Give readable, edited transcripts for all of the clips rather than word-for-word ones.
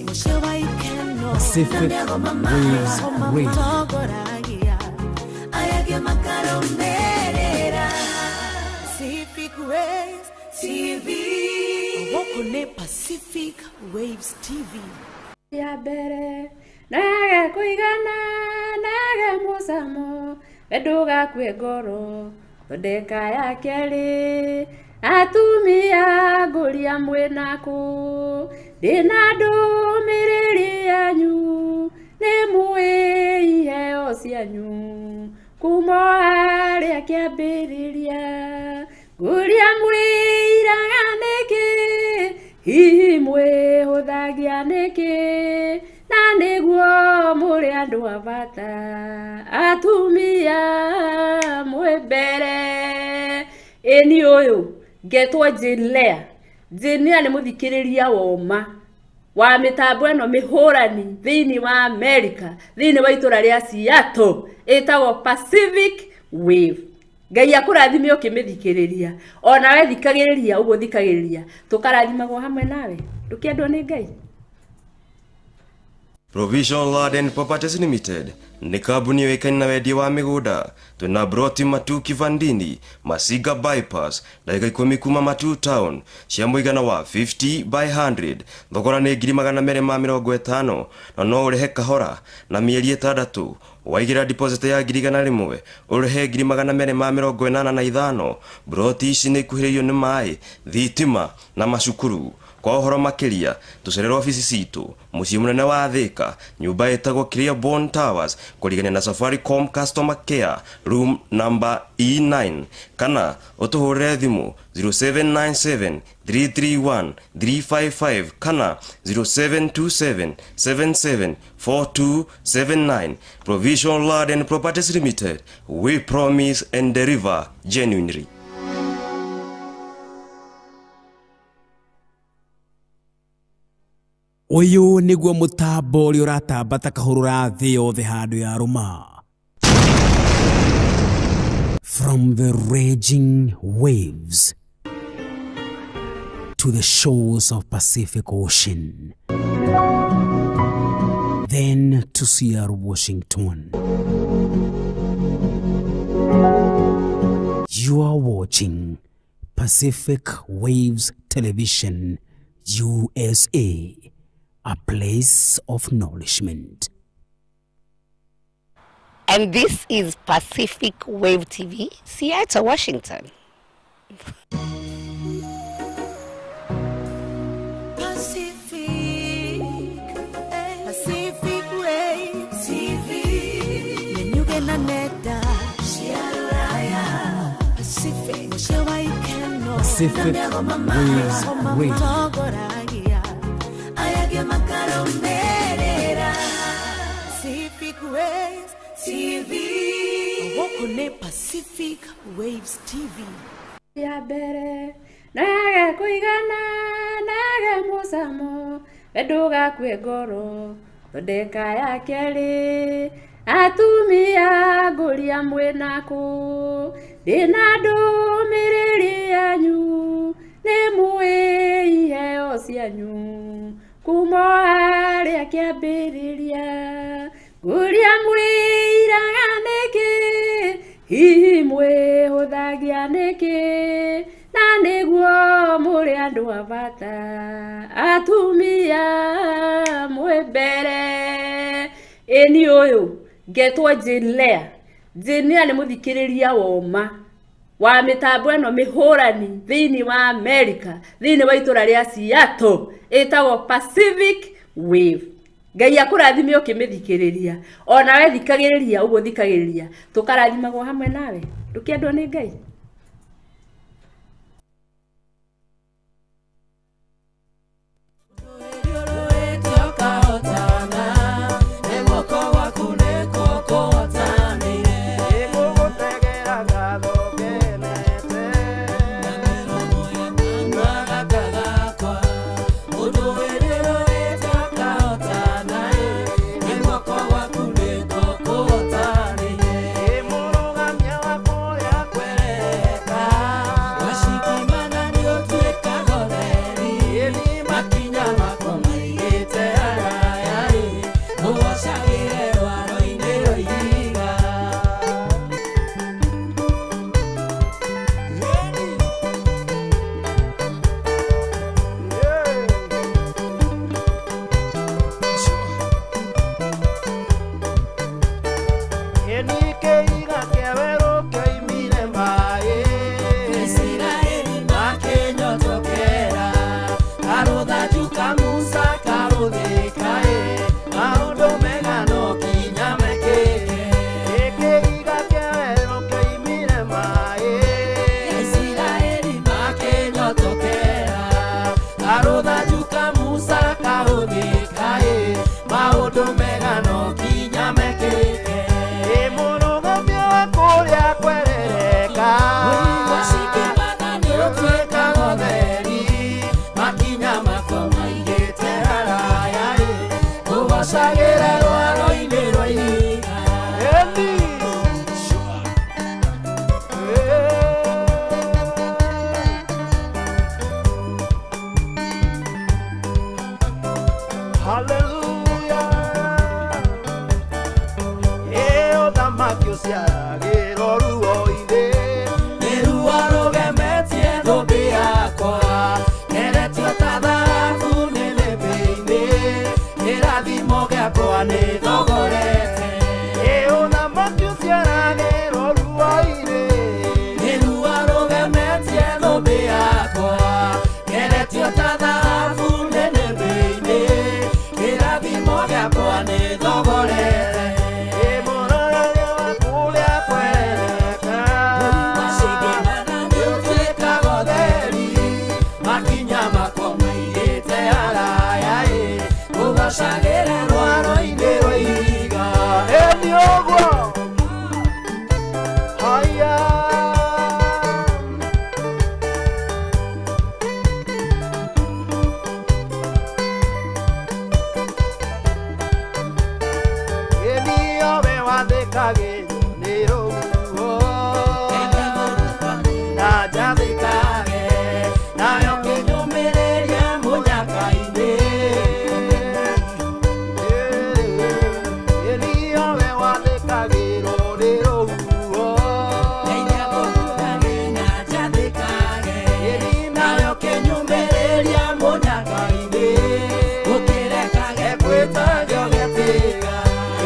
Pacific Waves Radio. Pacific Waves TV. Gũkũ Pacific Waves TV. Ya mbere nage kũigana nage mũcamo we ndũgakue ngoro thondeka ya kerĩ atumia ngũria mwĩnakũ ndĩna ndũmĩrĩri yanyu nĩ mũĩ iheo cianyu kuma harĩa kĩambĩrĩria ngũria mwĩiraga nĩkĩ hihi mwĩhũthagia nĩkĩ na nĩguo mũrĩ andũ a bata atumia mwĩ mbere. Ĩni ũyũ ngetwo Jane Lea. Jane Lea nĩ mũthikĩrĩria woma wa mĩtambo ĩno mĩhũrani thĩinĩ wa America, thĩinĩ wa itũra rĩa Seattle, ĩtagwo Pacific Wave. Ngai akũrathime ũkĩmĩthikĩrĩria, onawe thikagĩrĩria ũguo thikagĩrĩria, tũkarathimagwo hamwe nawe, ndũkĩendwo nĩ Ngai. Provision Land and Properties Limited nĩ kambuni yũĩkaine na wendia wa mĩgũnda. Twĩna broti Matu Kivandini, Masiga Bypass, ndagĩka 10 kuma Matu Town, cia mũigana wa 50 by 100. Thogora nĩ 250,000 na no ũrĩhe kahora na mĩeri 6. Waigĩra deposit ya 100,000 ũrĩhe 285,000. Broti ici nĩ ikuhĩrĩirio nĩ maĩ, thitima na macukuru. Kwa ũhoro makĩria tũcerere obici citũ mũciĩ mũnene wa Thika, nyũmba ĩtagwo Clearborn Towers, kũrigania na Safaricom Customer Care room number E9, kana ũtũhũrĩre thimũ 0797 331 355 kana 0727 77 4279. Provision Land and Properties Limited, we promise and deliver genuinely. Ũyũ nĩguo mũtambo ũrĩa ũratamba ta kahũrũra thĩ yothe handũ ya rũma. From the raging waves to the shores of Pacific Ocean, then to Seattle, Washington. You are watching Pacific Waves Television, USA, a place of nourishment. And this is Pacific Wave TV, Seattle, Washington. Pacific, Pacific Waves TV. Nyenyuge na nenda cia rũraya. Pacific, mũciĩ wa ikeno. Pacific Waves Radio. Matongoragia aya angĩ makarũmĩrĩra. Pacific Waves TV. Gũkũ nĩ Pacific Waves TV. Ya mbere nage kũigana nage mũcamo we ndũgakue ngoro thondeka ya kerĩ atumia ngũria mwĩnakũ ndĩna ndũmĩrĩri yanyu nĩ mũĩ iheo cianyu kuma harĩa kĩambĩrĩria ngũria mwĩiraga nĩkĩ hihi mwĩhũthagia nĩkĩ na nĩguo mũrĩ andũ a bata atumia mwĩ mbere. Ĩni ũyũ ngetwo Jane Lea. Jane Lea nĩ mũthikĩrĩria woma wa mĩtambo ĩno mĩhũrani thĩinĩ wa America, thĩinĩ wa itũra rĩa Seattle, ĩtagwo Pacific Wave. Ngai akũrathime ũkĩmĩthikĩrĩria, onawe thikagĩrĩria ũguo thikagĩrĩria, tũkarathimagwo hamwe nawe, ndũkĩendwo nĩ Ngai. Mũrũgamia wa kũrĩa Ngũgocagĩre rwaro-inĩ rwa ihiga. Eni. Hallelujah. Ũthamaki ũciaragĩrwo ruo-inĩ. Nĩ ruo rũgemetie thũmbĩ yakwa, ngeretio ta thahabu nĩnĩmbĩ-inĩ, kĩrathimo gĩakwa nĩ thogorete. Ũthamaki ũciaragĩrwo ruo-inĩ. Nĩ ruo rũgemetie thũmbĩ yakwa, ngeretio ta thahabu nĩnĩmbĩ-inĩ, kĩrathimo gĩakwa nĩ thogorete. Mũroreria wa kũrĩa kwereka. Macigimana nĩ ũtuĩkaga ũtheri, makinya makwa maigĩte haraya ĩ, ngũgocagĩre rwaro-inĩ rwa ihiga. Eni ũguo. Haya. Eni owe wathĩkagĩrwo nĩ rũhuho. Na njathĩkage, nayo kĩnyũmĩrĩrie mũnyaka-inĩ. Eni owe wathĩkagĩrwo nĩ rũhuho. Ndeithia kũhurage na njathĩkage, nayo kĩnyũmĩrĩrie mũnyaka-inĩ. Ũkĩrekage gwĩtangio gĩtĩka.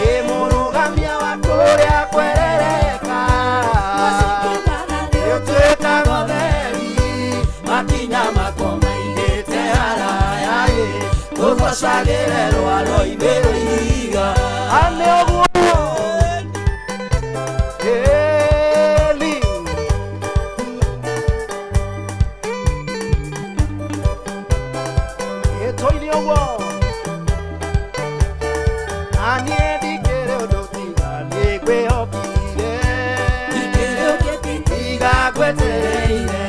Ĩ mũrũgamia wa kũrĩa kwerereka. Nĩ ũtuĩkaga ũtheri, makinya makwa maigĩte haraya ĩ, ngũgocagĩre rwaro-inĩ rwa ihiga. Ane ũguo. Eli. Ĩtũire ũguo. Na niĩ ndikĩrĩ ũndũ tiga nĩngwĩhokire. Ndikĩrĩ ũngĩ tiga ngwetereire,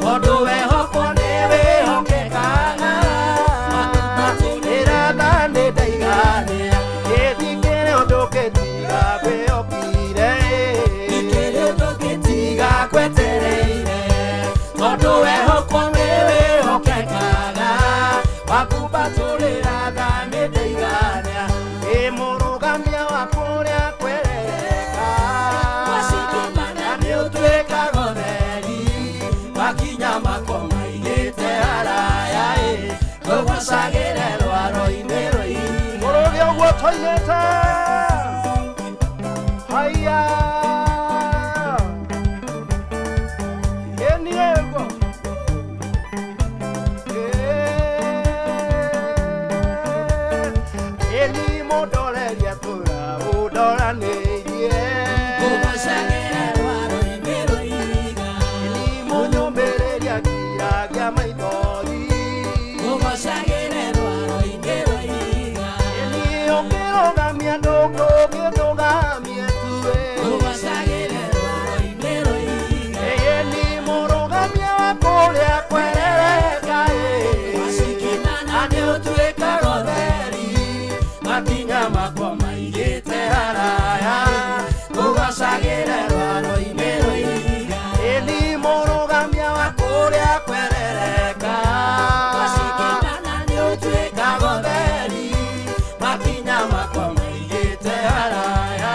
tondũ wehokwo nĩ wĩhokekaga. Ĩra tha nĩndaiganĩra. Niĩ ndikĩrĩ ũndũ ũngĩ tiga ngwĩhokire. Ndikĩrĩ ũndũ ũngĩ tiga ngwetereire, tondũ wehokwo nĩ wĩhokekaga. Wakumbatũrĩra tha nĩndaiganĩra. Ĩ mũrũgamia wa kũrĩa kwerereka. Wacikimana nĩ ũtuĩkaga ũtheri, makinya makwa maigĩte haraya ĩ, ngũgocagĩre rwaro-inĩ rwa ihiga. Mũrũge ũguo tũinĩte. Haya. Ĩni ũguo. Ĩni mũndoreria tũra ũndoranĩirie. Ngũgocagĩre rwaro-inĩ rwa ihiga. Ĩni mũnyũmĩrĩria ngiragia maithori. Ngũgocagĩre rwaro-inĩ rwa ihiga. Ĩni ũkĩrũgamia ndũngĩndũgamie tue. Ngũgocagĩre rwaro-inĩ rwa ihiga. Ĩni mũrũgamia wa kũrĩa kwerereka ĩ. Wacikimana nĩ ũtuĩkaga ũtheri, makinya makwa maigĩte haraya, ngũgocagĩre rwaro-inĩ rwa ihiga. Ĩni mũrũgamia wa kũrĩa kwerereka. Wacikimana nĩ ũtuĩkaga ũtheri, makinya makwa maigĩte haraya,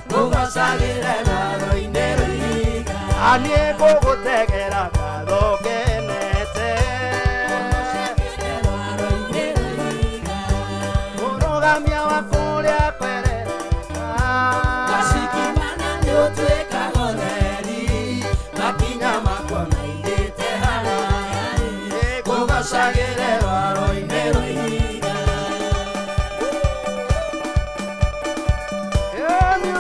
ngũgocagĩre rwaro-inĩ rwa ihiga. Niĩ ngũgũtegera ngatho ngenete. Ngũgocagĩre rwaro-inĩ rwa ihiga. Mũrũgamia wa kũrĩa kwerereka. Wacikimana nĩ ũtuĩkaga ũtheri, makinya makwa maigĩte haraya, ngũgocagĩre rwaro-inĩ rwa ihiga. Eni.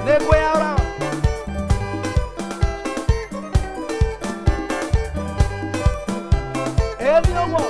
Nĩ ngwĩyaũra. Eni ũguo.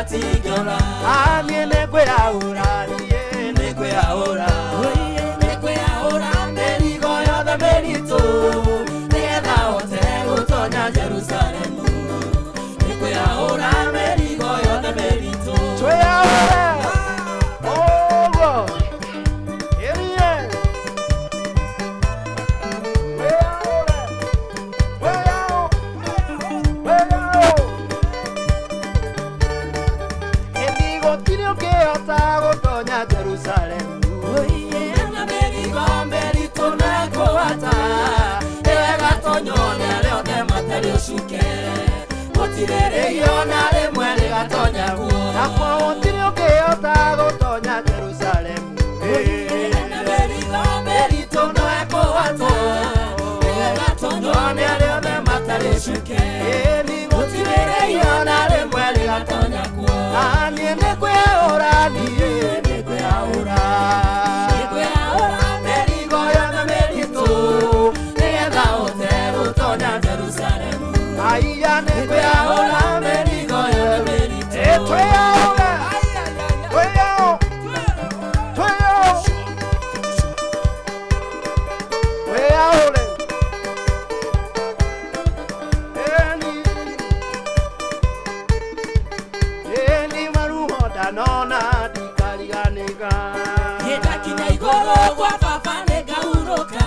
matingĩona. Niĩ nĩngwĩyaũra, niĩ nĩngwĩyaũra. Nĩngwĩyaũra mĩrigo yothe mĩritũ, nĩgetha hote gũtonya Jerusalemu. Nĩngwĩyaũra mĩrigo yothe mĩritũ. Twĩyaũre ũguo ĩrie wĩyaũre wĩyaũ wĩyaũ ĩni gũtirĩ ũngĩhota gũtonya Jerusalemu. Na mĩrigo mĩritũ nĩkũhata, nĩ wega tonywo nĩ arĩa othe matarĩ ũcuke. Gũtirĩ rĩhia ona rĩmwe rĩgatonya kuo. Nakwa gũtirĩ ũngĩhota gũtonya Jerusalemu. Na mĩrigo mĩritũ nĩkũhata, nĩ wega tonywo nĩ arĩa othe matarĩ ũcuke. Ĩni Gũtirĩ rĩhia ona rĩmwe rĩgatonya kuo. Niĩ nĩngwĩyaũra, niĩ nĩngwĩyaũra. Nĩngwĩyaũra mĩrigo yothe mĩritũ, nĩgetha hote gũtonya Jerusalemu. Aiya Nĩngwĩyaũra nĩngwĩyaũra mĩrigo yothe mĩritũ. Ĩ twĩyaũre twĩyaũ twĩyaũ twĩyaũre ĩni ĩni marumo ndanona ndikariganĩka. Nĩndakinya igũrũ gwa baba nĩngahurũka,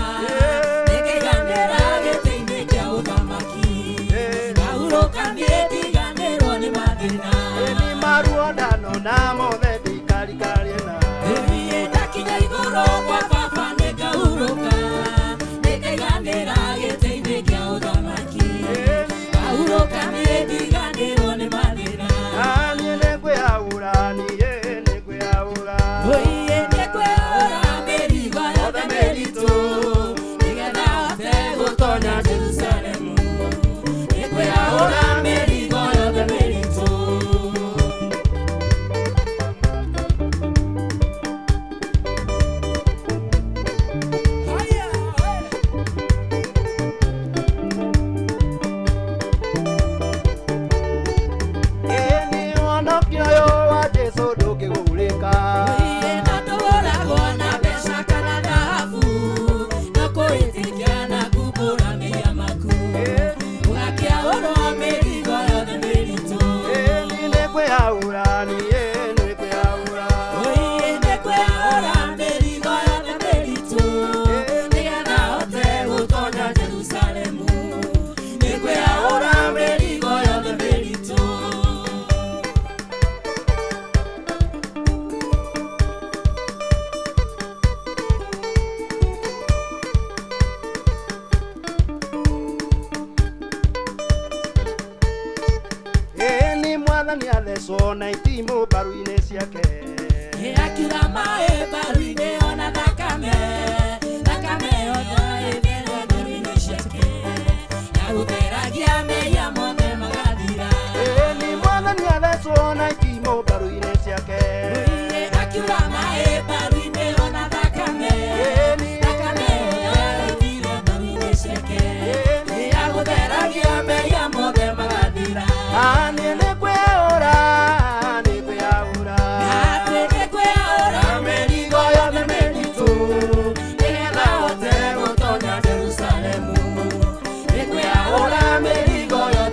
nĩngaiganĩra gĩtĩ-inĩ kĩa ũthamaki. Ngahurũka niĩ ndiganĩrwo nĩ mathĩna. Ĩni maruo ndanona mothe ndikariganĩka. Niĩ ndakinya igũrũ gwa baba nĩngahurũka, nĩngaiganĩra gĩtĩ-inĩ kĩa ũthamaki. Ngahurũka niĩ ndiganĩrwo nĩ mathĩna. Niĩ nĩngwĩyaũra, niĩ nĩngwĩyaũra. Oiye nĩngwĩyaũra mĩrigo yothe mĩritũ, nĩgetha hote gũtonya Jerusalemu. Nĩngwĩyaũra mĩrigo yothe mĩritũ. Ĩni ũhonokio ũyũ wa Jesũ ndũngĩgũrĩka. Oiye na ndũgũragwo na mbeca kana thahabu, no kwĩĩtĩkia na kumbũra mehia maku. Ũgakĩaũrwo mĩrigo yothe mĩritũ. Ĩni nĩngwĩyaũra, niĩ nĩngwĩyaũra. Oiye nĩngwĩyaũra mĩrigo yothe mĩritũ, nĩgetha hote gũtonya Jerusalemu. Nĩngwĩyaũra mĩrigo yothe mĩritũ. Ĩni mwathani athecwo na itimũ mbaru-inĩ ciake. Akiura maĩ mbaru-inĩ ona thakame, thakame yothe ĩthere mbaru-inĩ ciake. Yagũtheragia mehia mothe magathira. Ĩni mwathani athecwo na itimũ mbaru-inĩ ciake. Oiye akiura maĩ mbaru-inĩ ona thakame, Ĩni thakame yothe ĩthere mbaru-inĩ ciake. Yagũtheragia mehia mothe magathira. Niĩ nĩngwĩyaũra, nĩngwĩyaũra. Atĩ nĩngwĩyaũra mĩrigo yothe mĩritũ, nĩgetha hote gũtonya Jerusalemu. Nĩngwĩyaũra mĩrigo yothe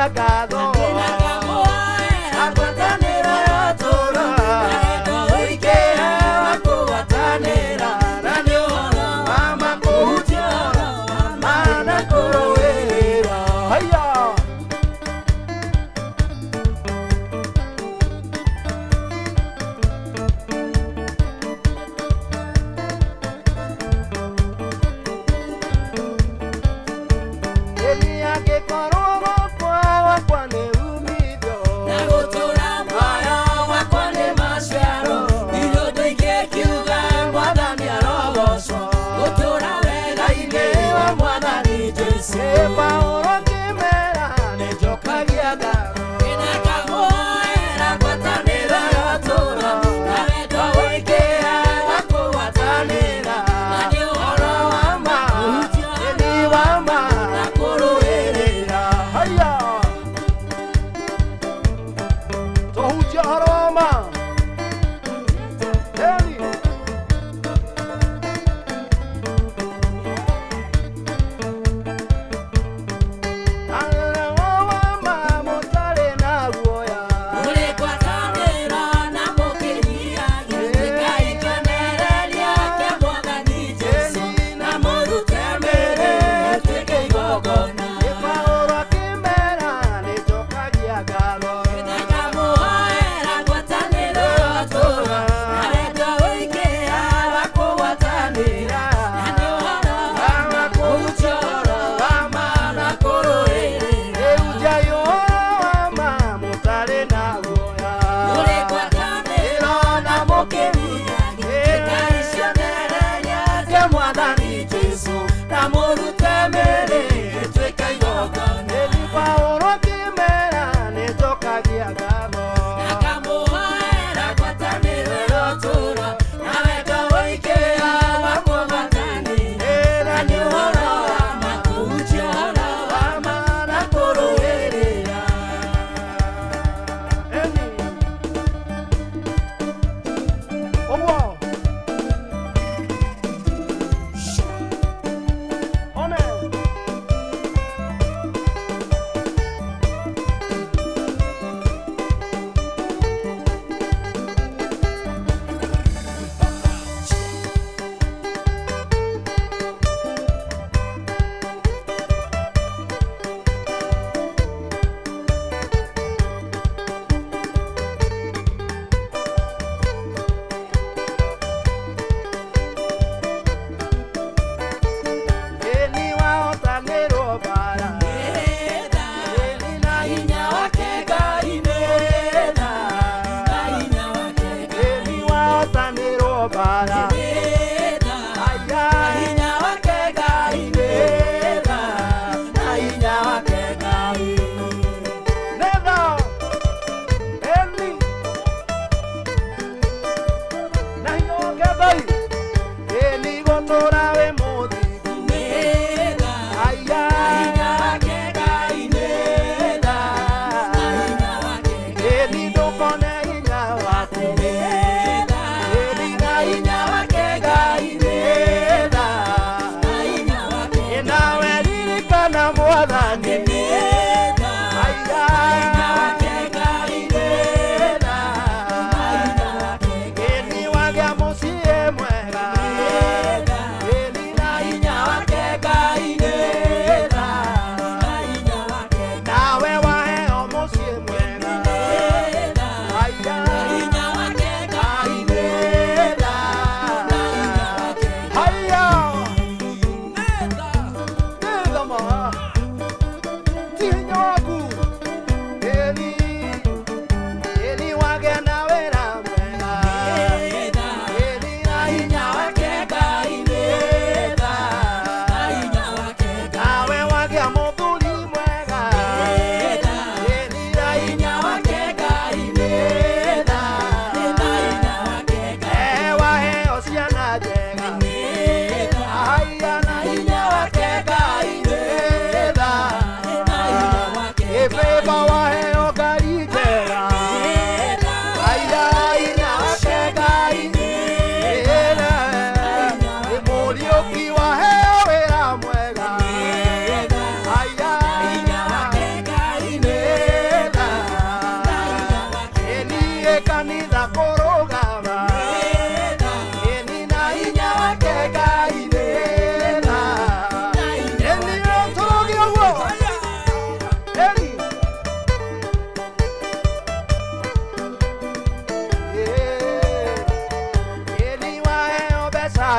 Nĩnjokagia ngatho. Nĩngamuoera ngwatanĩro ya ũtũũro, na wendo ũingĩha wa kũgwatanĩra, na nĩ ũhoro wa ma kũhunjia ũhoro wa ma na kũrũĩrĩra. Haya. Ĩni angĩkorwo gũkua gwakwa nĩ umithio. Na gũtũũra muoyo wakwa nĩ maciaro, ndirĩ ũndũ ingĩkiuga Mwathani arogocwo, gũtũũra wega-inĩ wa Mwathani Jesũ. Ĩ Paũlũ akĩmera nĩnjokagia ngatho. Nĩngamuoera ngwatanĩro ya ũtũũro, na wendo ũingĩha wa kũgwatanĩra, na nĩ ũhoro wa ma kũhunjia Ĩni wa ma na kũrũĩrĩra. Haya. Tũhunjie ũhoro wa ma. Ĩni. Ũhoro wa ma mũtarĩ na guoya. Mũrĩ ngwatanĩro na mũkĩnyihagia, tuĩkai kĩonereria kĩa Mwathani Jesũ, na mũrute mĩĩrĩ ĩtuĩke igongona. Nĩ Paũlũ akĩmera nĩnjokagia ngatho. Nĩngamuoera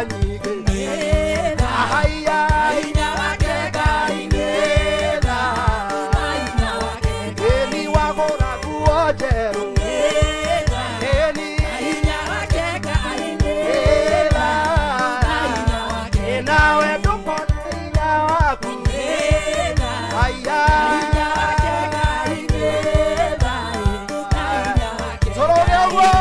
nyingĩ haiya hinya wake Ngai nĩ tha na hinya wake ĩni wagũra nguo njerũ nĩ tha ĩni na hinya wake Ngai nĩ tha na hinya wake nawe ndũkona hinya waku nĩ tha haiya hinya wake Ngai nĩ tha na hinya wake tũrũge ũguo.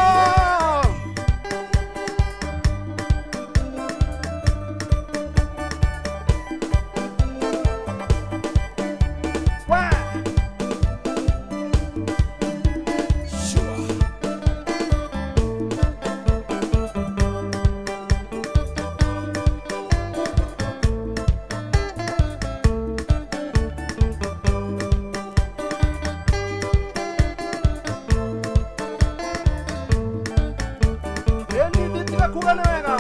Wa. Ĩni nditiga kuga nĩ wega.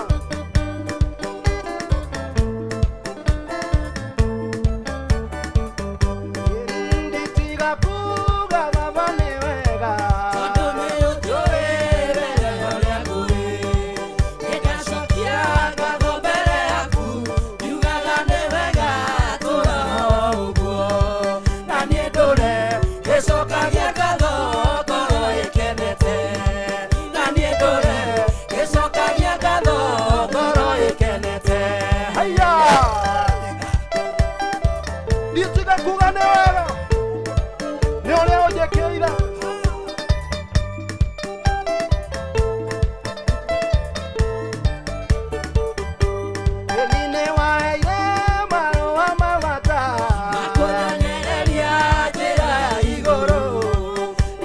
Nditiga kuga baba nĩ wega. Tondũ nĩ ũnjũĩ wega ũrĩa ngũrĩ, nĩndacokia ngatho mbere yaku, ngiugaga nĩ wega tũra o ũguo. Na niĩ ndũre ngĩcokagia ngatho ngoro ĩkenete. Na niĩ ndũre ngĩcokagia ngatho ngoro ĩkenete. Haiya. Nditiga kuga nĩ wega. Nĩ ũrĩa ũnjĩkĩire. Ĩni nĩ waheire marũa ma bata. Makũnyonereria njĩra ya igũrũ,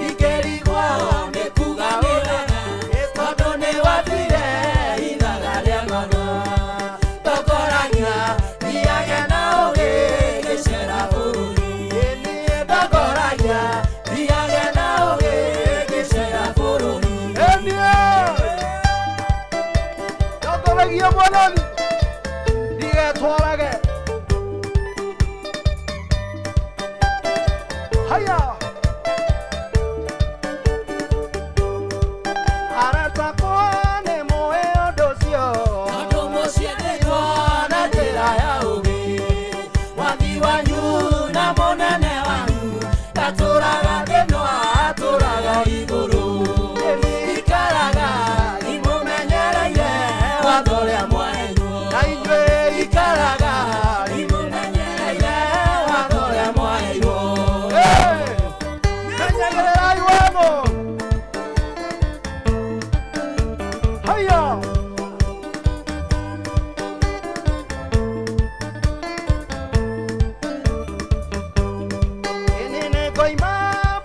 ingĩrigwo nĩ kuuga nĩ wega, tondũ nĩ watuire ithaga rĩa ng'ongo. Ndongoragia thiage na ũũgĩ ngĩceera bũrũri. Ĩni Ndongoragia thiage na ũũgĩ ngĩceera bũrũri. Ĩni ndongoragia mwathani ndigetwarage. Haya. Arata akwa nĩ moĩ ũndũ ũcio. Tondũ mũciarĩtwo na njĩra ya ũũgĩ, wathi wanyu na mũnene wanyu, ndatũraga thĩ no atũraga igũrũ. Ikaraga imũmenyereire watho ũrĩa mwaheirwo. Na inyuĩ Ikaraga imũmenyereire watho ũrĩa mwaheirwo. Hey! Menyagĩrĩrai watho. Haya. Ĩni nĩngoima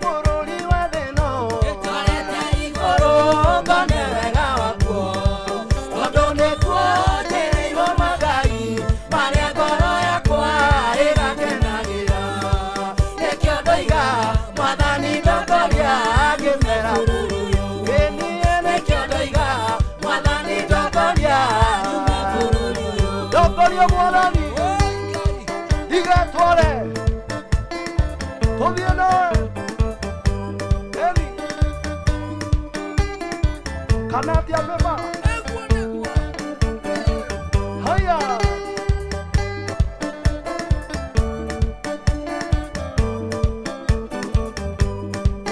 bũrũri wa thĩ ĩno. Twarete igũrũ ngone wega wakuo, tondũ nĩkuo njĩrĩirwo magai marĩa ngoro yakwa ĩgakenagĩra. Nĩkĩo ndoiga mwathani ndongoria ngĩmera bũrũri ũyũ. Ĩni Nĩkĩo ndoiga mwathani ndongoria nyume bũrũri ũyũ. ndongoria mwathani ndigetware tũthiĩ nawe. Ĩni kana atia beba. Haya.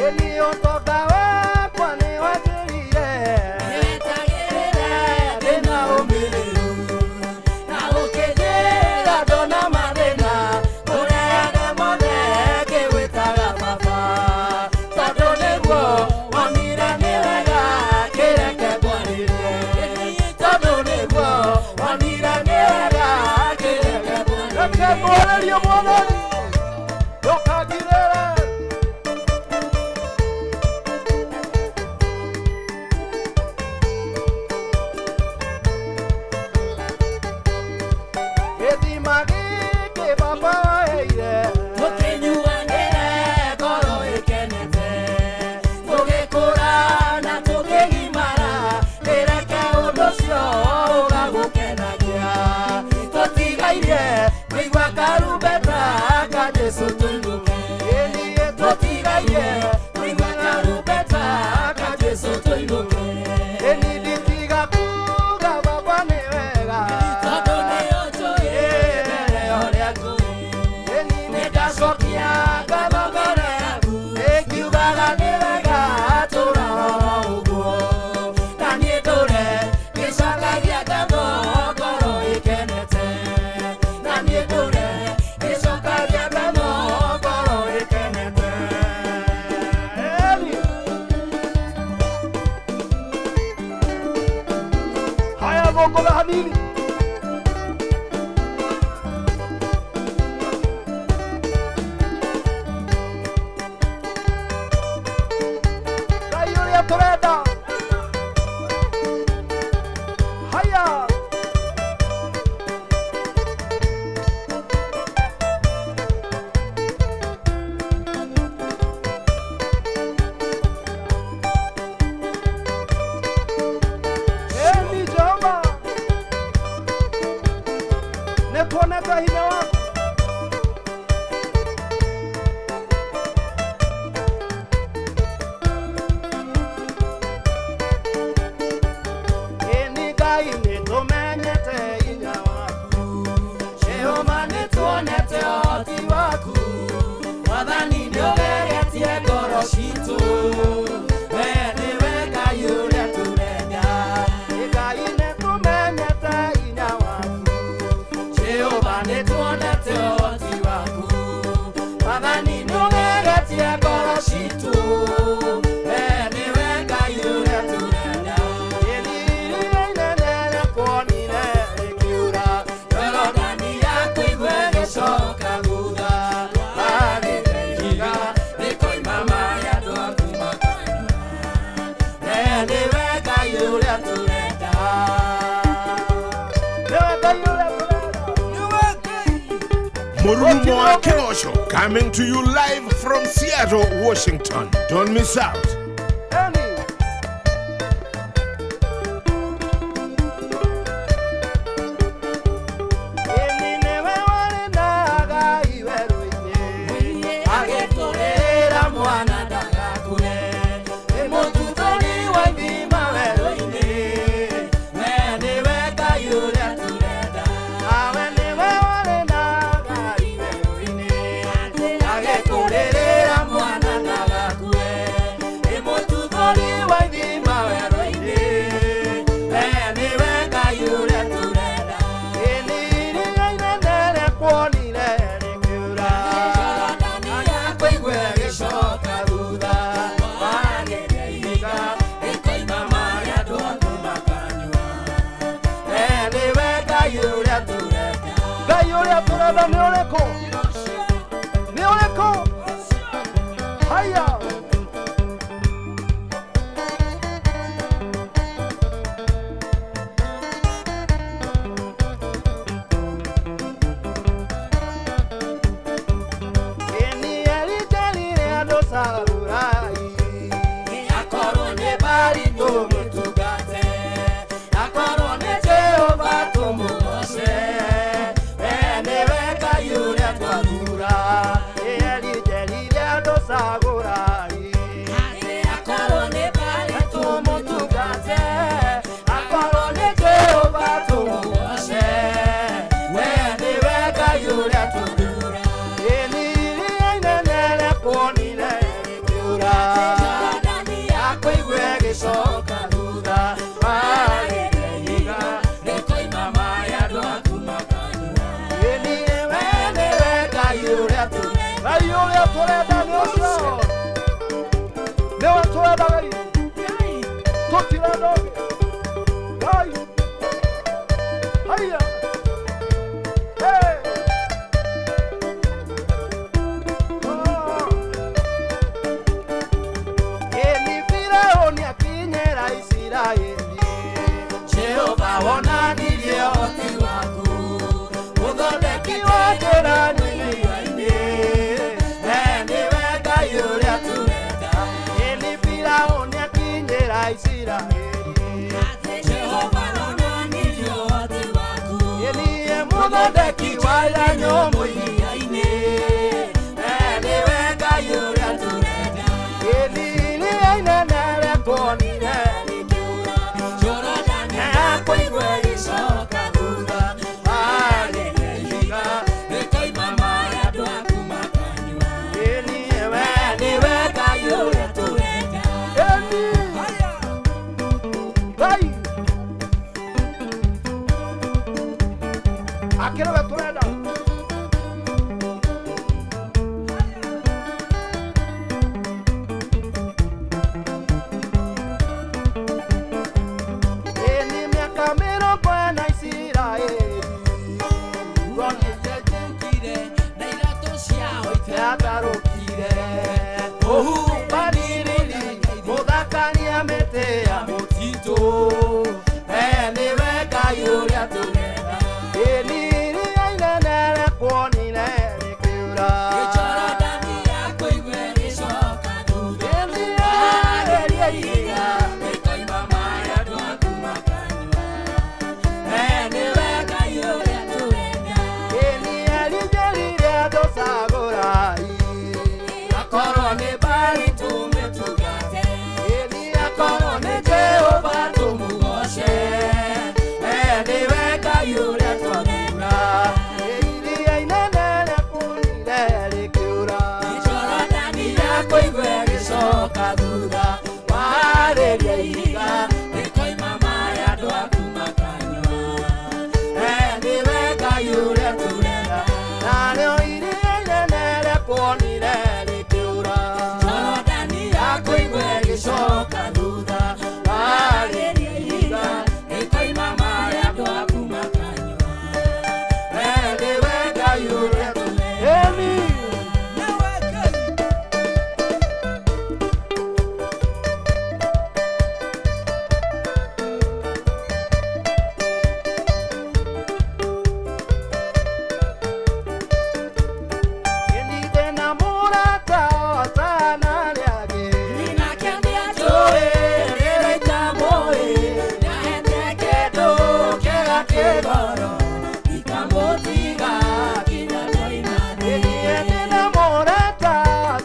Ĩni ũtonga wakwa nĩ wanjĩrire. Nĩwetagĩrĩra ndĩna ũmĩrĩru, na ũkĩnjĩra ndona mathĩna, kũrehaga mothe ngĩgwĩtaga baba. Tondũ nĩguo wonire nĩ wega kĩreke ngwarĩrie. Tondũ nĩguo wonire nĩ wega kĩreke ngwarĩrie. Reke ngwarĩrie mwathani ndũkangirĩre. Tũgũkũtha hanini. Ngai ũrĩa tũrenda. Haya. Eni Jehova, nĩtuonete hinya waku. Eni Ngai nĩtũmenyete hinya waku. Jehova nĩtuonete ũhoti waku. Mwathani nĩũgeretie ngoro citũ. We nĩwe Ngai ũrĩa tũrenda. Ngai nĩtũmenyete hinya waku. Jehova nĩtuonete ũhoti waku. Mwathani nĩũgeretie ngoro citũ. We nĩwe Ngai ũrĩa tũrenda. Eni iria inene rĩkuonire rĩkiura. Jorodani yakuigua ĩgĩcoka thutha. Warĩte ihiga rĩkoima maĩ andũ aku makanyua. We nĩwe Ngai ũrĩa tũrenda. Nĩwe Ngai ũrĩa tũrenda. Murumo wa Kĩgoco coming to you live from Seattle, Washington. Don't miss out. Eni. Eni nĩwe warĩ na Ngai werũ-inĩ. Agĩtũrĩra mwana ndagakue. Nĩ mũtutũri wa ithima werũ-inĩ. We nĩwe Ngai ũrĩa tũrenda. Nawe nĩwe warĩ na Ngai werũ-inĩ. Agĩtũrĩrĩra mwana ndagakue. Nĩ mũtutũri wa ithima werũ-inĩ. We nĩwe Ngai ũrĩa tũrenda. Eni iria inene rĩkuonire rĩkiura. Jorodani yakũigua ĩgĩcoka thutha. Warĩte ihiga rĩkoima maĩ andũ aku makanyua. We nĩwe Ngai ũrĩa tũrenda. Ngai ũrĩa tũrenda nĩ ũrĩkũ? Nĩ ũrĩkũ? Haya. Eni Elijah andũ Salurai. Akorwo nĩ Bali tũmũtungate, akorwo nĩ Jehova tũmũgoce. We nĩwe Ngai ũrĩa twathura. Elijah andũ Salurai. Akorwo nĩ Bali tũmũtungate, akorwo nĩ Jehova tũmũgoce. We nĩwe Ngai ũrĩa twathura. Eni iria inene rĩkuonire rĩkiura. Jorodani yakũigua ĩgĩcoka thutha. Warĩte ihiga rĩkoima maĩ andũ aku makanyua. Eni We nĩwe Ngai ũrĩa tũrenda. Ngai ũrĩa tũrenda nĩ ũcio. Nĩwe tũrenda Ngai. Tũtirenda ũngĩ. Ngai. Haya. Hey. Oh. Eni Firaũni akinyĩra Isiraeli. Jehova wonanirie ũhoti waku. Mũthondeki wa Njĩra njĩra nyũmba-inĩ. We nĩwe Ngai ũrĩa tũrenda. Eni Firaũni akinyĩra Isiraeli. Jehova wonanirie ũhoti waku. Eni Mũthondeki wa njĩra nyũmũ iria-inĩ. We nĩwe Ngai ũrĩa tũrenda. Eni iria inene rĩkuonire Jorodani yakũigua ĩgĩcoka thutha. Warĩte ihiga rĩkoima maĩ andũ aku makanyua. Eni We nĩwe Ngai ũrĩa tũrenda. Eni Ngai akĩrĩ we tũrenda. kĩgoro ikamũtiga kinya koimane Nĩ mũrata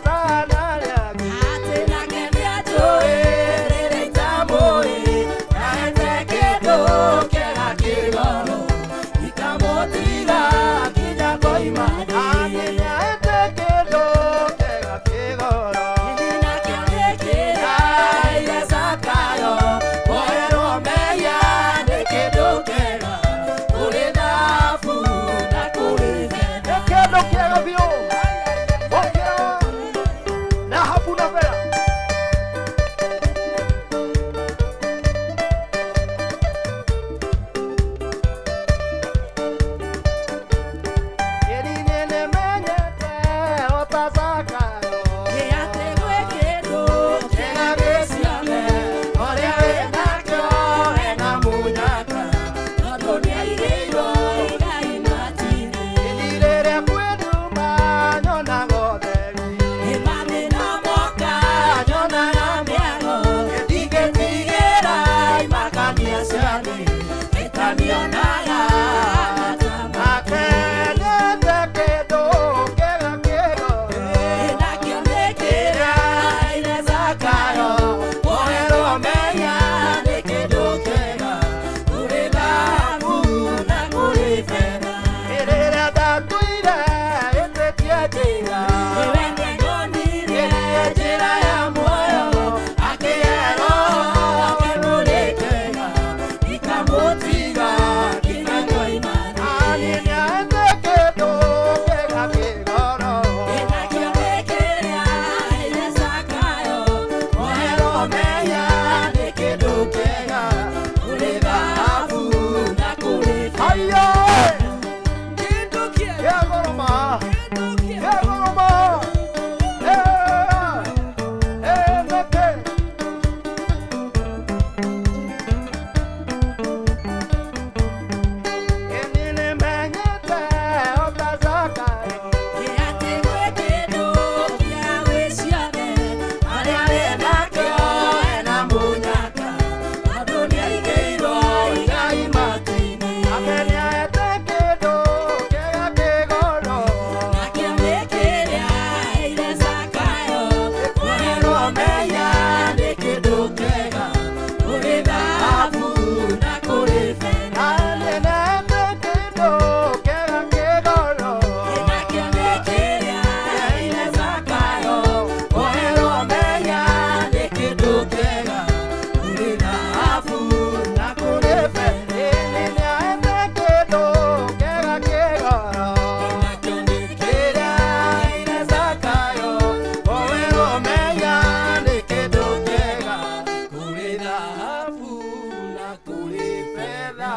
sana rĩake atĩ nake nĩanjũĩ rĩrĩa itamũĩ nĩahete kĩndũ kĩega kĩgoro ikamũtiga kinya koimane Atĩ nĩahete kĩndũ kĩega kĩgoro Nakĩo nĩ kĩrĩa aheire Zakayo kuoherwo mehia nĩ kĩndũ kĩega kũrĩ thahabu na kũrĩ betha Nĩ kĩndũ kĩega biũ gũkĩra thahabu na betha. Ĩri nĩmenyete o ta Zakayo Ĩ atĩ gwĩ kĩndũ kĩega gĩ ciothe ũrĩa wĩ nakĩo ena mũnyaka tondũ nĩaigĩirwo igai matu-inĩ. Ĩni rĩrĩa kwĩ nduma nyonaga ũtheri Ĩ mathĩna moka nyonaga mĩago ndingĩtigĩra imakania cia thĩ ĩtanionaga Nake nĩete kĩndũ kĩega kĩgoro Nakĩo nĩ kĩrĩa aheire Zakayo kuoherwo mehia nĩ kĩndũ kĩega kũrĩ thahabu na kũrĩ betha. Rĩrĩa ndakuire ĩtĩtie njĩra Ĩwe nĩanyonirie njĩra ya muoyo akĩhe Roho akĩmũrĩkĩra ikamũtiga nginya koimane. Niĩ nĩahete kĩndũ kĩega kĩgoro Nakĩo nĩ kĩrĩa aheire Zakayo kuoherwo mehia nĩ kĩndũ kĩega kũrĩ thahabu na kũrĩ betha. Haiya Kĩndũ kĩega, kĩa goro ma kĩndũ kĩega. kĩa goro ma nĩkĩ Ĩni nĩmenyete o ta Zakayo Ĩ atĩ gwĩ kĩndũ kĩega gwĩ ciothe arĩa wĩ nakĩo ena mũnyaka tondũ nĩaigĩirwo igai matu-inĩ. Nake nĩahete kĩndũ kĩega kĩgoro Nakĩo nĩ kĩrĩa aheire Zakayo kuoherwo mehia nĩ kĩndũ kĩega kũrĩ thahabu na kũrĩ betha. Niĩ nĩahete kĩndũ kĩega kĩgoro Nakĩo nĩ kĩrĩa aheire Zakayo kuoherwo mehia nĩ kĩndũ kĩega kũrĩ thahabu na kũrĩ betha. Ĩni nĩahete kĩndũ kĩega kĩgoro Nakĩo nĩ kĩrĩa aheire Zakayo kuoherwo mehia nĩ kĩndũ kĩega kũrĩ thahabu na kũrĩ betha.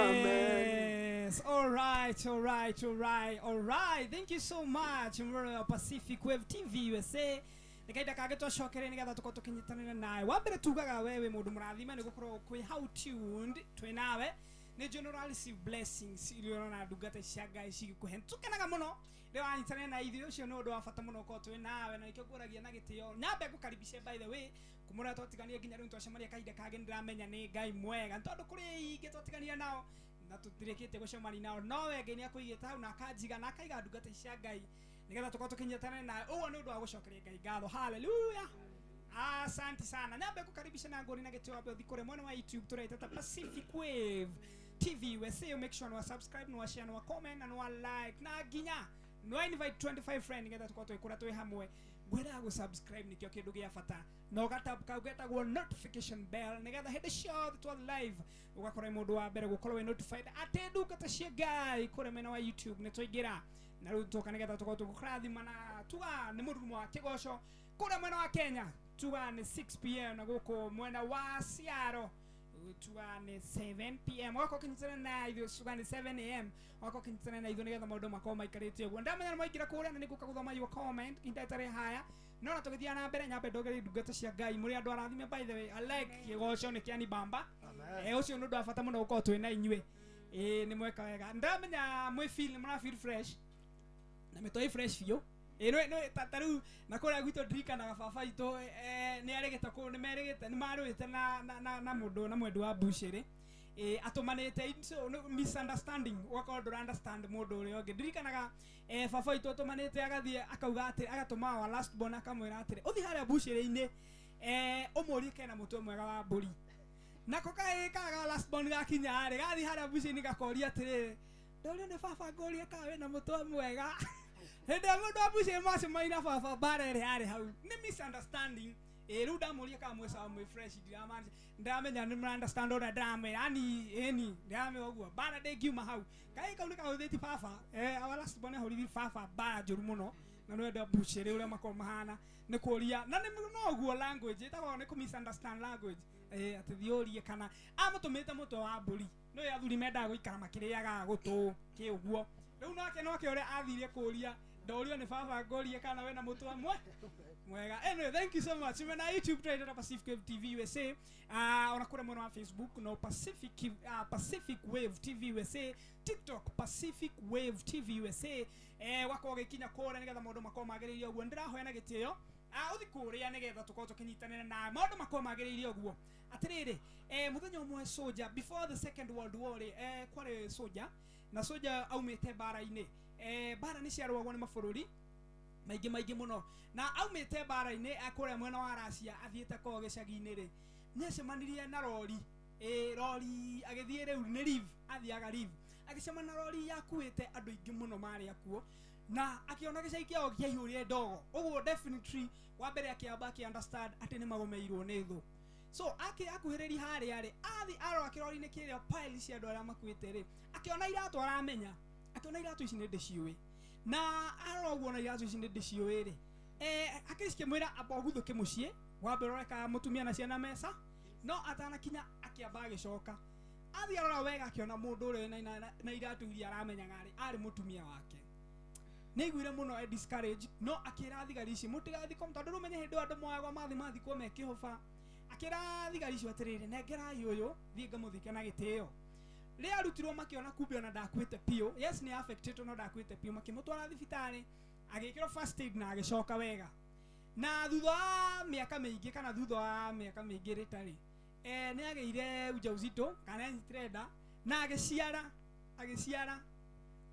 Yes. All right, all right, all right, all right. Thank you so much. Mwena wa Pacific Wave TV USA. Nĩ kahinda kangĩ twacokere nĩgetha tũkorwo tũkĩnyitanĩra nawe. Wa mbere tugaga we wĩ mũndũ mũrathime nĩ gũkorwo kwĩ how tuned twĩ nawe. Nĩ njũĩ nĩ ũra receive blessings iria ũrona ndungata cia Ngai cigĩkũhe. Nĩtũkenaga mũno rĩrĩa wanyitanĩra na ithuĩ, ũcio nĩ ũndũ wa bata mũno gũkorwo twĩ nawe na nĩkĩo ngũragia na gĩtĩo. Nyambe ngũkaribishe by the way kumũrĩa twatiganire nginya rĩu twacemania kahinda kangĩ nĩndĩramenya nĩ Ngai mwega nĩ tondũ kũrĩ ingĩ twatiganire nao na tũtirĩkĩtie gũcemania nao no we Ngai nĩakũigĩte hau na akanjiga na akaiga ndungata ici cia Ngai nĩgetha tũkorwo tũkĩnyitanĩra nawe. Ũguo nĩ ũndũ wa gũcokeria Ngai ngatho. Haleluya. Asante sana. Nyambe kukaribisha na ngori na gĩtĩo wambe ũthiĩ kũrĩa mwena wa YouTube tũraita ta Pacific Wave TV USA. Make sure nĩ subscribe, nĩ share, nĩ comment na nĩ like na nginya nĩ invite 25 friend nĩgetha tũkorwo twĩkũra twĩ hamwe. Ngwĩraga gũ subscribe nĩkĩo kĩndũ gĩa bata na ũgatab kau getagwo notification bell nĩgetha hĩndĩ ciothe twa live ũgakorwo wĩ mũndũ wa mbere gũkorwo wĩ notified atĩ ndungata cia Ngai kũrĩa mwena wa YouTube nĩ twaingĩra na rĩu tũka nĩgetha tũkorwo tũgũkũrathima na tuga nĩ mũrurumo wa kĩgoco kũrĩa mwena wa Kenya tuga nĩ 6 p.m. na gũkũ mwena wa Seattle tuga nĩ 7 p.m. Ũgakorwo ũkĩnyitana na ithuĩ tuga nĩ 7 a.m. Ũgakorwo ũkĩnyitana na ithuĩ nĩgetha maũndũ makorwo maikarĩte ũguo. Ndamenya nĩ mwaingĩra kũrĩa na nĩngũka gũthoma your comment ihinda rĩtarĩ haya no na tũgĩthiaga na mbere nyambe ndongerie ndungata cia Ngai mũrĩ andũ arathime. By the way, I like kĩgoco nĩ kĩa bamba. Ũcio nĩ ũndũ wa bata mũno gũkorwo twĩ na inyuĩ. Ĩ nĩ mweka wega, ndamenya mwĩ feel, nĩ mũra feel fresh na mĩtoi fresh biũ. Ĩ nĩ ta rĩu na kũrĩa gwitũ ndirikanaga baba itũ nĩ arĩgĩte kũu nĩ merĩgĩte nĩ marũĩte na mũndũ na mwendi wa mbucĩrĩ atũmanĩte so, misunderstanding ũgakorwo ndũra understand mũndũ ũrĩa ũngĩ ndirikanaga baba itũ atũmanĩte agathiĩ akauga atĩ agatũma wa last born akamwĩra atĩrĩ ũthiĩ harĩa mbucĩrĩ-inĩ ũmũrie kena mũtwe mwega wa mbũri nako kaĩ kaga last born gakinya rĩ gathiĩ harĩa mbucĩrĩ-inĩ gakoria atĩrĩrĩ ndorio nĩ baba ngũrie kana wĩna mũtwe mwega hĩndĩ ĩrĩa mũndũ wa mbucĩrĩ macemania na baba mbara ĩrĩa yarĩ hau nĩ misunderstanding rĩu ndamũria kana mwĩ sawa mwĩ fresh ndiramaanisha ndiramenya nĩ mũra understand ũrĩa ndĩramwĩra yani ĩni ndĩramwĩra ũguo mbara ndĩngiuma hau kaĩ kau nĩ kahũthĩti baba our last born ahũrire baba mbara njũru mũno na nĩ wenda mbucĩrĩ ũrĩa makoragwo mahana nĩ kũria na nĩ no ũguo language ĩtagwo nĩ kũ misunderstand language atĩ thiĩ ũrie kana amũtũmĩte mũtwe wa mbũri nĩ athuri mendaga gũikara makĩrĩaga gũtũ kĩ ũguo rĩu nake noke ũrĩa athire kũria ndorio nĩ baba ngũrie kana wĩna mũtwe mwega. Anyway, thank you so much. Mena YouTube twaitwa Pacific Wave TV USA, ona kũrĩa mwena wa Facebook no Pacific Wave TV USA, TikTok Pacific Wave TV USA, wakorwo ũgĩkinya kũrĩa nĩgetha maũndũ makorwo magĩrĩire ũguo. Ndĩrahoya na gĩtĩo ũthi kũrĩa nĩgetha tũkorwo tũkĩnyitanĩra na maũndũ makorwo magĩrĩire ũguo. Atĩrĩrĩ, mũthenya ũmwe soldier before the second world war rĩ, kwarĩ soldier na soldier aumĩte mbara-inĩ. Mbara nĩ ciarũagwo nĩ mabũrũri maingĩ maingĩ mũno na aumĩte mbara-inĩ kũrĩa mwena wa Russia athiĩte koo gĩcagi-inĩ rĩ nĩ acemanirie na rori rori agĩthiĩ rĩu nĩ leave athiaga leave agĩcemania na rori yakuĩte andũ aingĩ mũno marĩ akuo na akĩona gĩcagi kĩao kĩaihũrire ndogo ũguo definitely wa mbere akĩamba akĩ understand atĩ nĩ magomeirwo nĩ thũ so akuhĩrĩria harĩa rĩ athi arora kĩrori-inĩ kĩrĩa pile cia andũ arĩa makuĩte rĩ akĩona iratũ aramenya akĩona iratũ ici nĩ ndĩciũĩ na arora ũguo na iratũ ici nĩ ndĩciũĩ rĩ akĩrĩ cikĩmwĩra amba ũguthũke mũciĩ wambe ũrore kana mũtumia na ciana mesa no atanakinya akĩamba agĩcoka athiĩ arora wega akĩona mũndũ ũrĩa na iratũ iria aramenyaga rĩ arĩ mũtumia wake nĩaiguire mũno e discourage no akĩra thigari ici mũtigathikwo tondũ rĩu menye hĩndĩ ĩyo andũ moyagwo mathi mathikwo me kĩhũba akĩra thigari icio atĩrĩrĩ nengerai ũyũ thiĩ ngamũthike na gĩtĩo rĩrĩa arutirwo makĩona kumbe ona ndakuĩte biũ yes nĩ affected no ndakuĩte biũ makĩmũtwara thibitarĩ agĩkĩrwo first aid na agĩcoka wega na thutha wa mĩaka mĩingĩ kana thutha wa mĩaka mĩingĩ rĩtarĩ nĩ agĩire ujauzito kana anyitire nda na agĩciara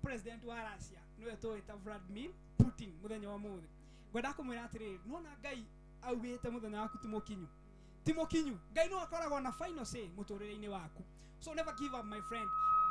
president wa Russia nĩwe tũĩ ta Vladimir Putin mũthenya wa ũmũthĩ ngwenda kũmwĩra atĩrĩrĩ nĩwona Ngai augĩte mũthenya waku ti mũkinyu ti mũkinyu Ngai no akoragwo na final say mũtũrĩre-inĩ waku so never give up my friend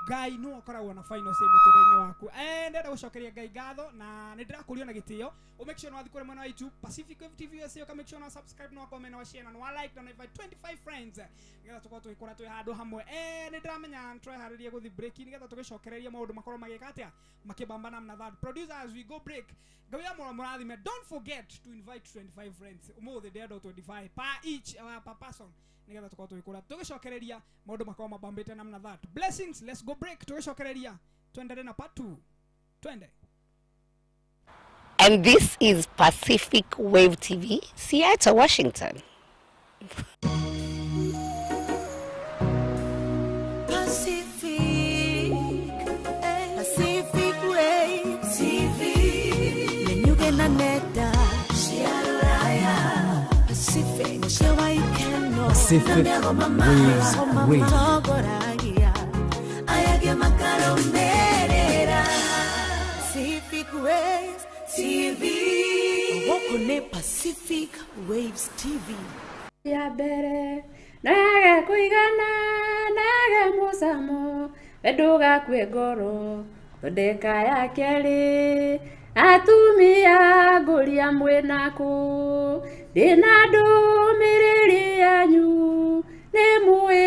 Ngai no akoragwo na final say mũtũrĩre-inĩ waku ndĩrenda gũcokeria Ngai ngatho na nĩ ndĩrakũrio na gĩtĩo ũ make sure nĩ wathiĩ kũrĩa mwena wa YouTube Pacific Wave TV USA ũka make sure na subscribe na comment na share na wa like na invite 25 friends nĩgetha tũkorwo tũgĩkũra twĩ handũ hamwe nĩ ndĩramenya nĩ tũreharĩria gũthiĩ break nĩgetha tũgĩcokereria maũndũ makorwo magĩka atĩa makĩbamba namna that producer as we go break Ngai wa mũrathime don't forget to invite 25 friends ũmũthĩ ndĩrenda 25 per each per person nĩgetha tũkorwo tũgĩkũra tũgĩcokereria maũndũ makorwo mabambĩte namna that blessings let's go break tũgĩcokereria tuendelee na part 2 twende. And this is Pacific Wave TV, Seattle, Washington. Pacific Wave TV. Menyuge na nenda cia rũraya Pacific mũciĩ wa ikeno Pacific na Waves Radio. matongoragia aya angĩ makarũmĩrĩra Pacific Waves TV gũkũ nĩ Pacific Waves TV ya mbere no yage kũigana na yage mũcamo we ndũgakue ngoro thondeka ya kerĩ atumia ngũria mwĩnakũ ndĩna ndũmĩrĩri yanyu nĩ mũĩ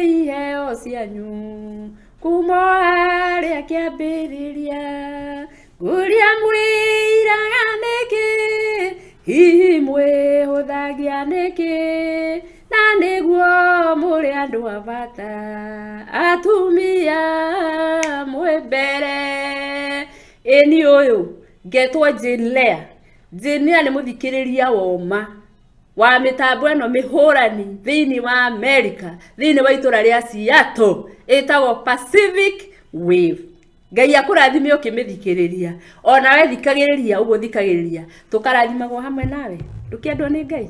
iheo cianyu kuma o harĩa kĩambĩrĩria ngũria mwĩiraga nĩkĩ hihi mwĩhũthagia nĩkĩ na nĩguo mũrĩ andũ a bata atumia mwĩ mbere ĩni ũyũ ngetwo Jane Lea. Jane Lea nĩ mũthikĩrĩria woma wa mĩtambo ĩno mĩhũrani thĩinĩ wa America thĩinĩ wa itũra rĩa Seattle ĩtagwo Pacific Wave. Ngai akũrathime ũkĩmĩthikĩrĩria. Onawe thikagĩrĩria ũguo thikagĩrĩria. Tũkarathimagwo hamwe nawe. Ndũkĩendwo nĩ Ngai.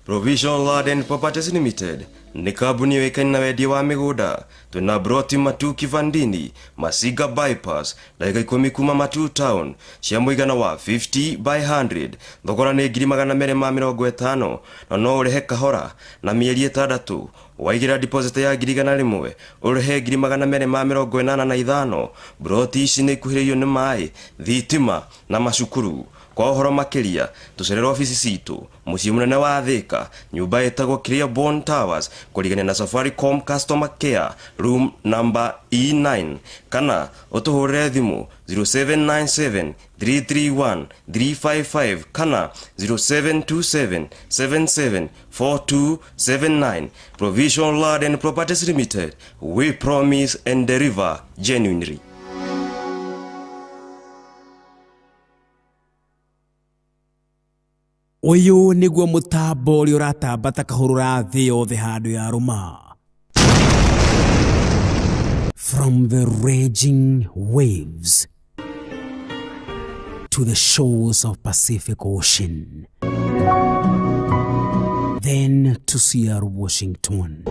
Provision Land and Properties Limited nĩ kambuni yũĩkaine na wendia wa mĩgũnda. Twĩna broti Matu Kivandini, Masiga Bypass, ndagĩka 10 kuma Matu Town, cia mũigana wa 50 by 100. Thogora nĩ 250,000 na no ũrĩhe kahora na mĩeri 6. Waigĩra deposit ya 100,000 ũrĩhe 285,000. Broti ici nĩ ikuhĩrĩirio nĩ maĩ, thitima na macukuru. Kwa ũhoro makĩria tũcerere obici citũ mũciĩ mũnene wa Thika, nyũmba ĩtagwo Clearborn Towers, kũrigania na Safaricom Customer Care room number E9, kana ũtũhũrĩre thimũ 0797 331 355 kana 0727 77 4279. Provision Land and Properties Limited, we promise and deliver genuinely. Ũyũ nĩguo mũtambo ũrĩa ũratamba ta kahũrũra thĩ yothe handũ ya rũma. From the raging waves to the shores of Pacific Ocean, then to Seattle, Washington.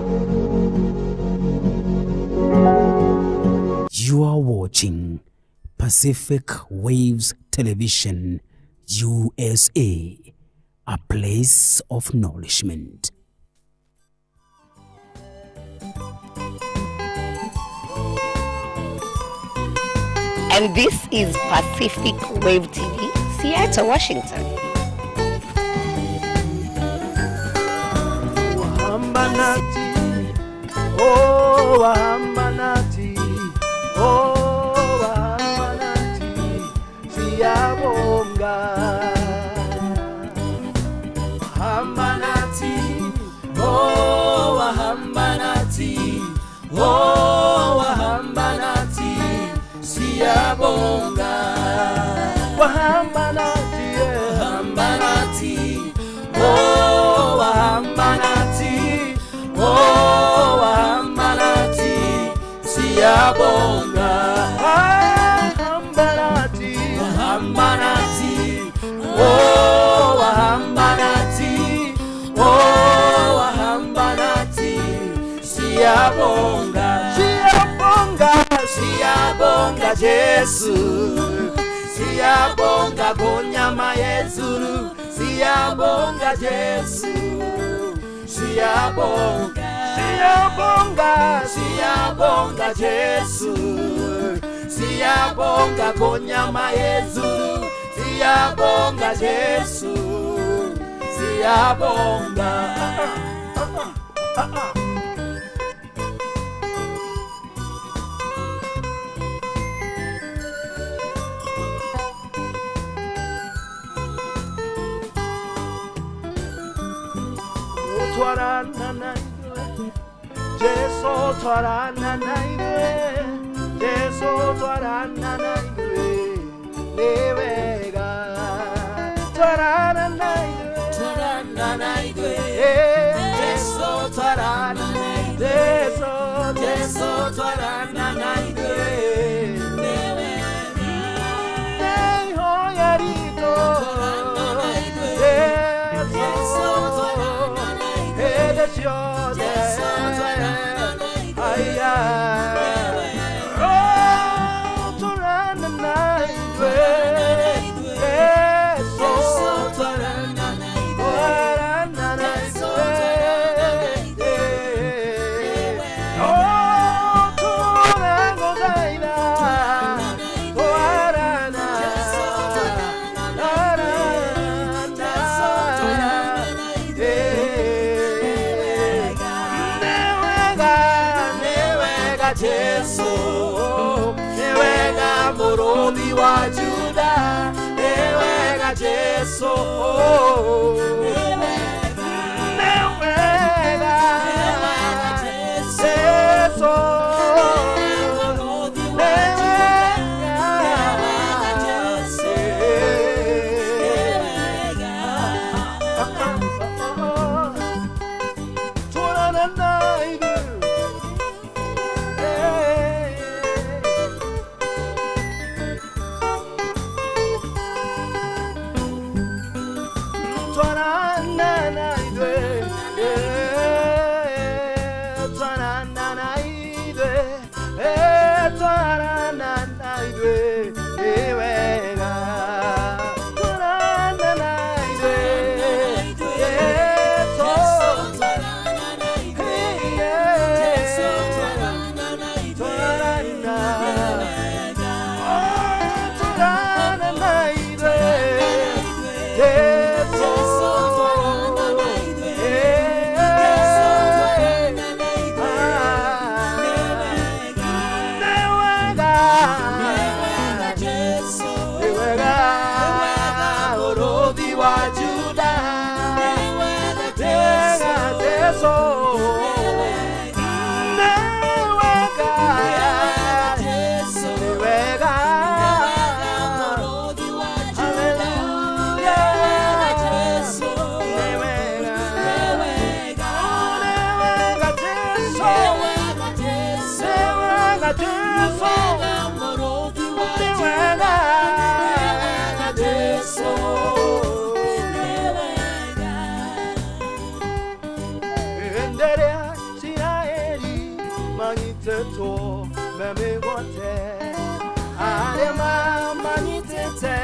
You are watching Pacific Waves Television, USA, a place of nourishment. And this is Pacific Wave TV, Seattle, Washington. Wahamba nathi, oh wahamba nathi, oh wahamba nathi, siyabonga. Wahamba nathi, oh wahamba nathi, oh wahamba nathi, siyabonga. Wahamba nathi, wahamba nathi, oh wahamba nathi, oh wahamba nathi, siyabonga. Wahamba nathi, wahamba nathi, oh wahamba nathi, oh wahamba nathi, siyabonga. Siyabonga, siyabonga Jesu, siyabonga gonyama yezulu, siyabonga Jesu, siyabonga, siyabonga, siyabonga Jesu, siyabonga gonyama yezulu, siyabonga Jesu, siyabonga. Twarana na idwe, Jesu twarana na idwe, Jesu twarana na idwe, ni wega. Twarana na idwe, twarana na idwe, Jesu twarana na idwe, Jesu, Jesu twarana na idwe, ni wega. Nei hoyarito, twarana na idwe, Jesu twarana na idwe. Jesu, newega murothi wa Juda, newega Jesu, newega, Jesu, newega Jesu, newega. wa Juda Nĩwega Jesu Nĩwega Nĩwega Hallelujah Nĩwega Nĩwega Jesu Nĩwega Jesu Nĩwega Jesu Enderea Isiraeli manyitĩtwo me mĩgwate arĩa mamanyitĩte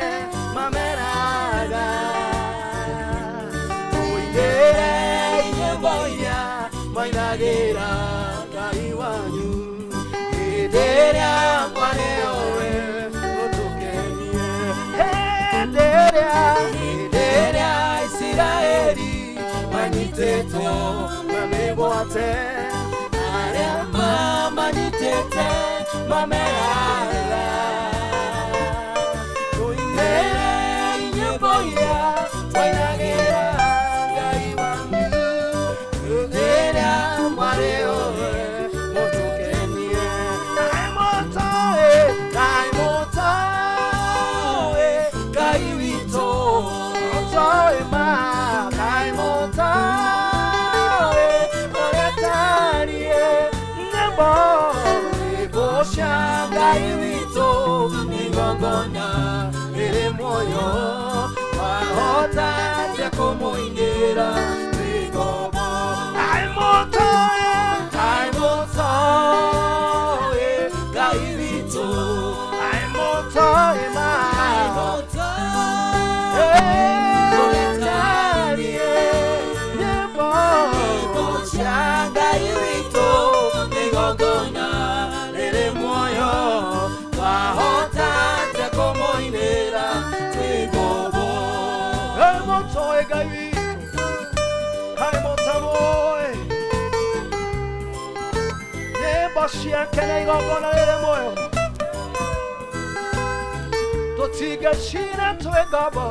mameraga tũinĩre nyĩmbo iria mainagĩra Ngai wanyu hĩndĩ ĩrĩa mwarĩowe ũtũkenie hĩndĩ ĩrĩa Isiraeli manyitĩtwo me mĩgwate arĩa mamanyitĩte mameraga tũinĩre nyĩmbo iria twainagĩra Ngai wanyu hĩndĩ ĩrĩa mwarĩowe mũtũkenie Ngai mũtoĩ Ngai witũ mũtoĩ ma Ngai mũtoĩ ũrĩa tariĩ nyĩmbo nyĩmbo cia Ngai witũ igongona rĩrĩ muoyo wahota atĩa kũmũinĩra twĩ ngombo Ngai mũtoĩ Ngai mũtoĩ Ngai witũ Ngai mũtoĩ ma ũrĩa tariĩ nyĩmbo cia Ngai witũ igongona rĩrĩ muoyo twahota atĩa kũmũinĩra twĩ ngombo Ngai mũtoĩ Ngai witũ Ngai mũtoĩ nyĩmbo ciake na igongona rĩrĩ muoyo tũtingĩcina twĩ ngombo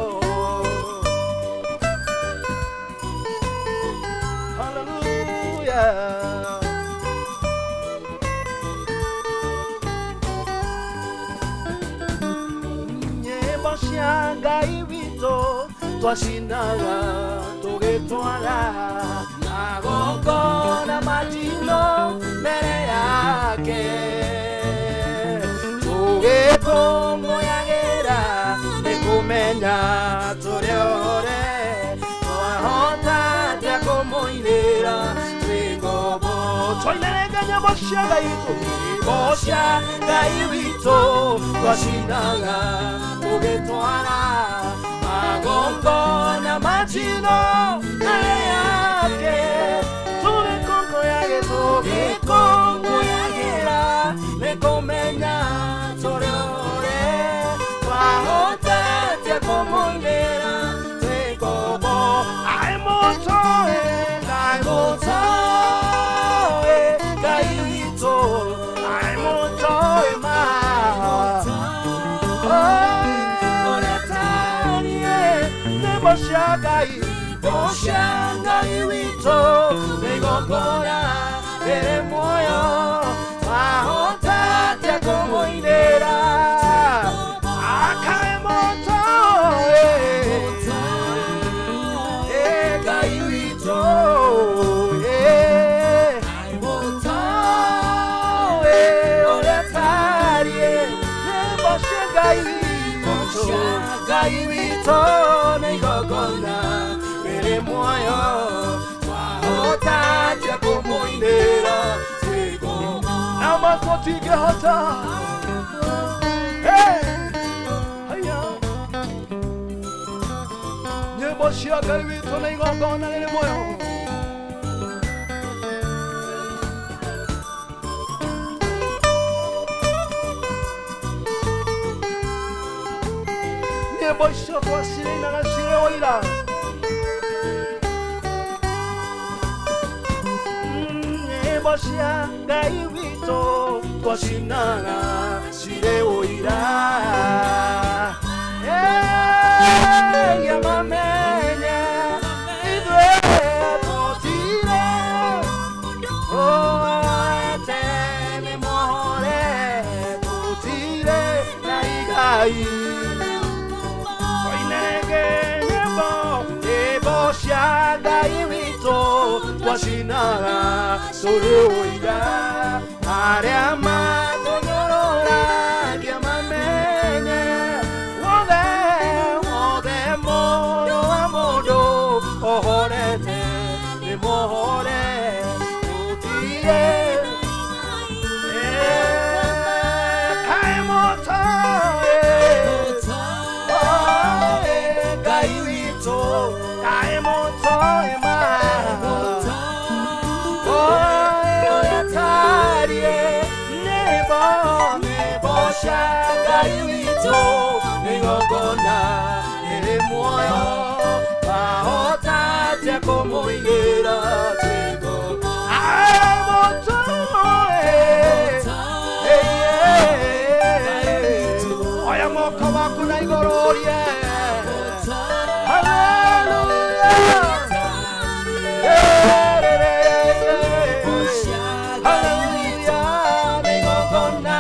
Hallelujah nyĩmbo cia Ngai witũ twacinaga tũgĩtwara magongona matino mbere yake tũgĩkũngũyagĩra nĩ kũmenya tũrĩ ore twahota atĩa kũmũinĩra twĩ ngombo twainĩrĩte nyĩmbo cia Ngai witũ nyĩmbo cia Ngai witũ twacinaga tũgĩtwara magongona matino mbere yake tũgĩkũngũyagĩra nĩ kũmenya tũrĩ ore twahota atĩa kũmũinĩra twĩ ngombo Ngai mũtoĩ Ngai mũtoĩ Ngai witũ Ngai mũtoĩ ma ũrĩa tariĩ nyĩmbo cia Ngai nyĩmbo cia Ngai witũ igongona rĩrĩ muoyo twahota atĩa kũmũinĩra Ngai mũtoĩ Ngai witũ Ngai mũtoĩ ũrĩa tariĩ nyĩmbo cia Ngai witũ Ngai witũ nĩ igongona rĩrĩ muoyo twahota atĩa kũmũinĩra twĩ ngombo na matũtingĩhota Hey! Haya! Nyĩmbo cia Ngai witũ nĩ igongona rĩrĩ muoyo nyĩmbo icio twacirĩinaga cirĩ ũira nyĩmbo cia Ngai witũ twacinaga cirĩ ũira ya mamera Twacinaga tũrĩ ũira arĩa matũnyũrũragia mamenye wothe wothe mũndũ wa mũndũ ohorete nĩ mũhore gũtirĩ kaĩ mũtoĩ Ngai witũ kaĩ mũtoĩ ma Ngai witũ nĩigongona rĩrĩ muoyo ahotate kũmũigĩra twĩgo oya moko maku na igũrũ ũrie Hallelujah. Hallelujah nĩigongona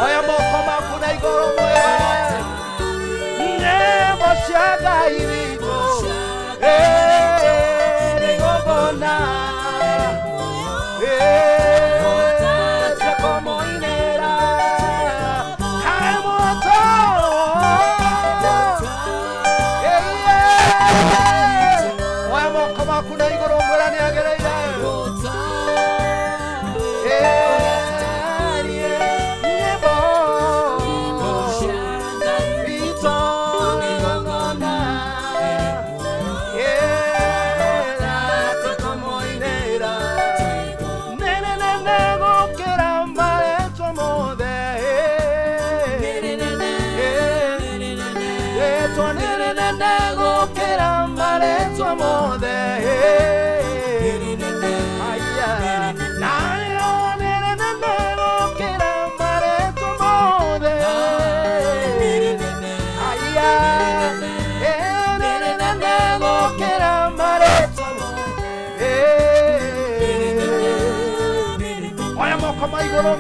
oya moko maku na igũrũ mwega nyĩmbo cia Ngai witũ nĩigongona cia kũmũinĩra kaĩ mũto oya moko maku na igũrũ mwĩra nĩagĩrĩire oya moko ma igũrũ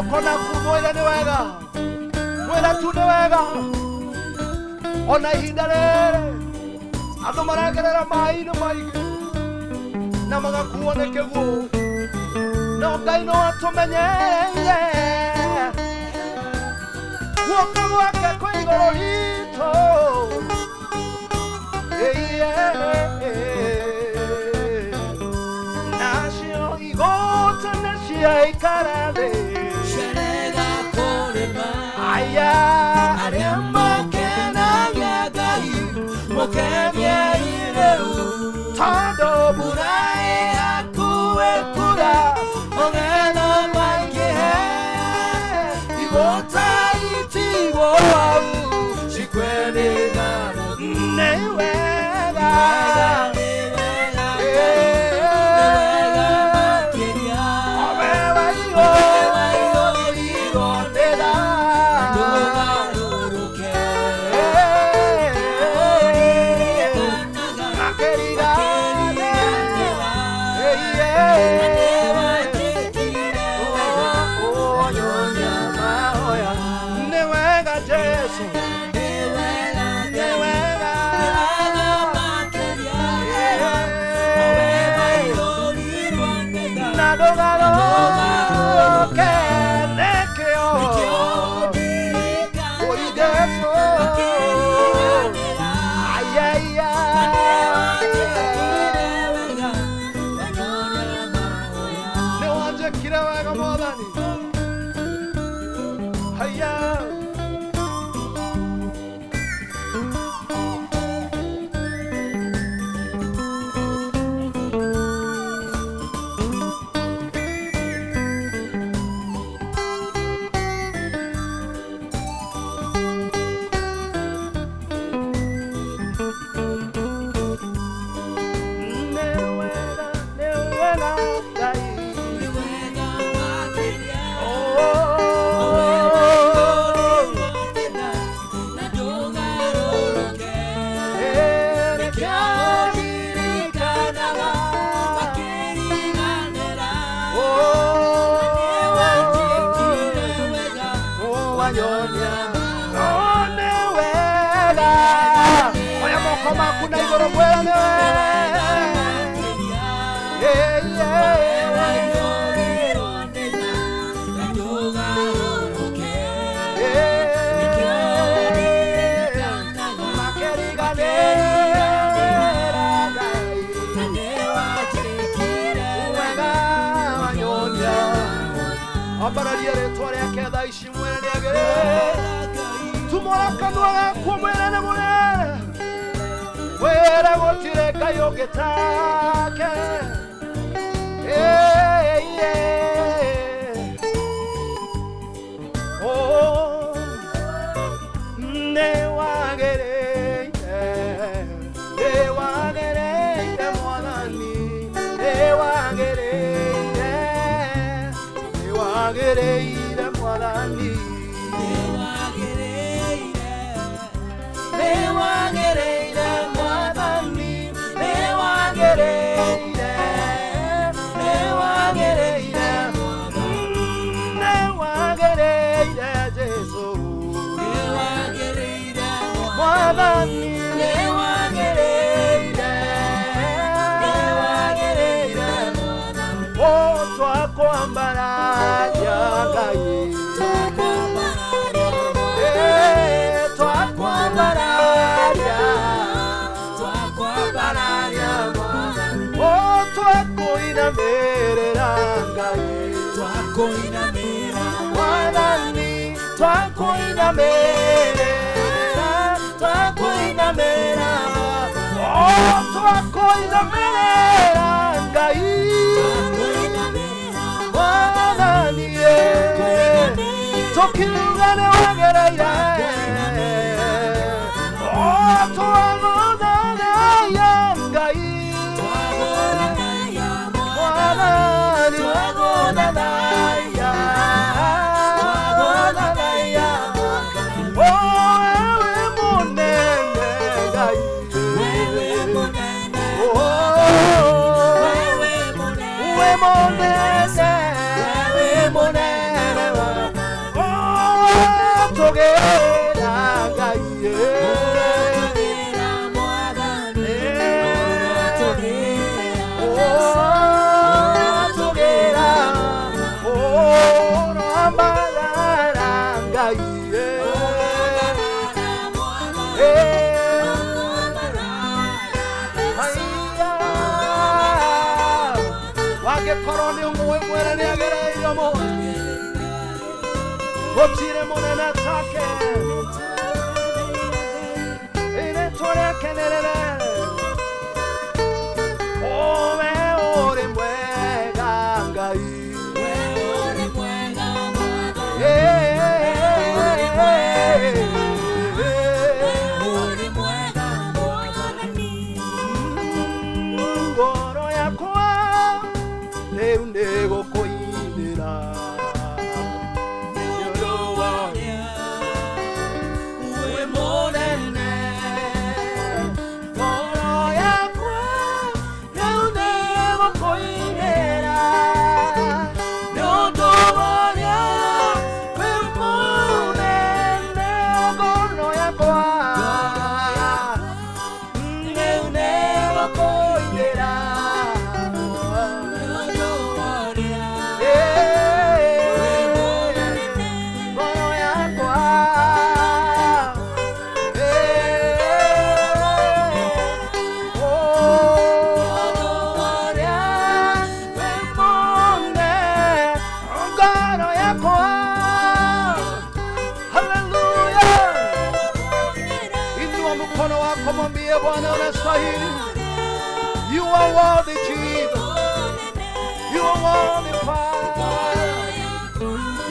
Kona kumwira ni wega mwira tu ni wega ona ihinda rĩrĩ andũ maragerera maĩ-inĩ maingĩ na magakuo nĩ kĩguũ no Ngai no atũmenyereire guoko gwake kwĩ igũrũ ritũ. Tũkenie rĩu tondũ mbura ĩhakuhĩ kura magetha maingĩhe igũta itigwo hau cikwene ng'aragu Nĩ wega nĩ wega nĩ wega makĩria waiyũrirwo nĩ tha ndũgarũrũke ũririkanaga nĩ wanjĩkire wega wanyonia mahoya Nĩ wega Jesu nĩ wega nĩ wega nĩ wega makĩria we waiyũrirwo nĩ tha na ndũgarũrũke nĩkĩo nĩkĩo ndirikanaga Oi Jesu makĩriganĩra Ayaya Nĩ wanjĩkire wega Mwathani Haya Nĩ wega nĩ wega Ngai Oya moko maku na igũrũ mwĩre nĩ wega Yeah, yeah. Ambararia rĩtwa rĩake thaa ici mwĩre nĩagĩrĩire tumũra kanua gaku mwĩre nĩ mũnene wĩre gũtirĩ Ngai ũngĩ take Eh, yeah. Oh, nĩ wagĩrĩire nĩ wagĩrĩire Mwathani nĩ wagĩrĩire nĩ wagĩrĩire Mwathani nĩ wagĩrĩire Mwathani nĩ wagĩrĩire nĩ wagĩrĩire nĩ wagĩrĩire Jesu Mwathani nĩ wagĩrĩire nĩ wagĩrĩire oh twakwambararia Ngai Eh, twakwambararia twakwambararia oh twakuinamĩrĩra Ngai Mwathani twakuinamĩrĩra twakuinamĩra oh twakuinamĩrĩra Ngai Mwathani eh, tukiuga nĩ wagĩrĩire oh twagũthathaiya Ngai Mwathani twagũthathaiya twagũthathaiya oh wewe mũnene Ngai oh we mũnene we mũnene oh tũgĩra Ngai oh tũgĩra oh rambarara Ngai wangĩkorwo nĩ ũmũĩ mwĩre nĩ agereirio mũno gũtirĩ mũnene take rĩtwa rĩake nĩ rĩnene. Inua mkono wako mwambie Bwana unastahili. You are worthy Jesus. You are worthy Father.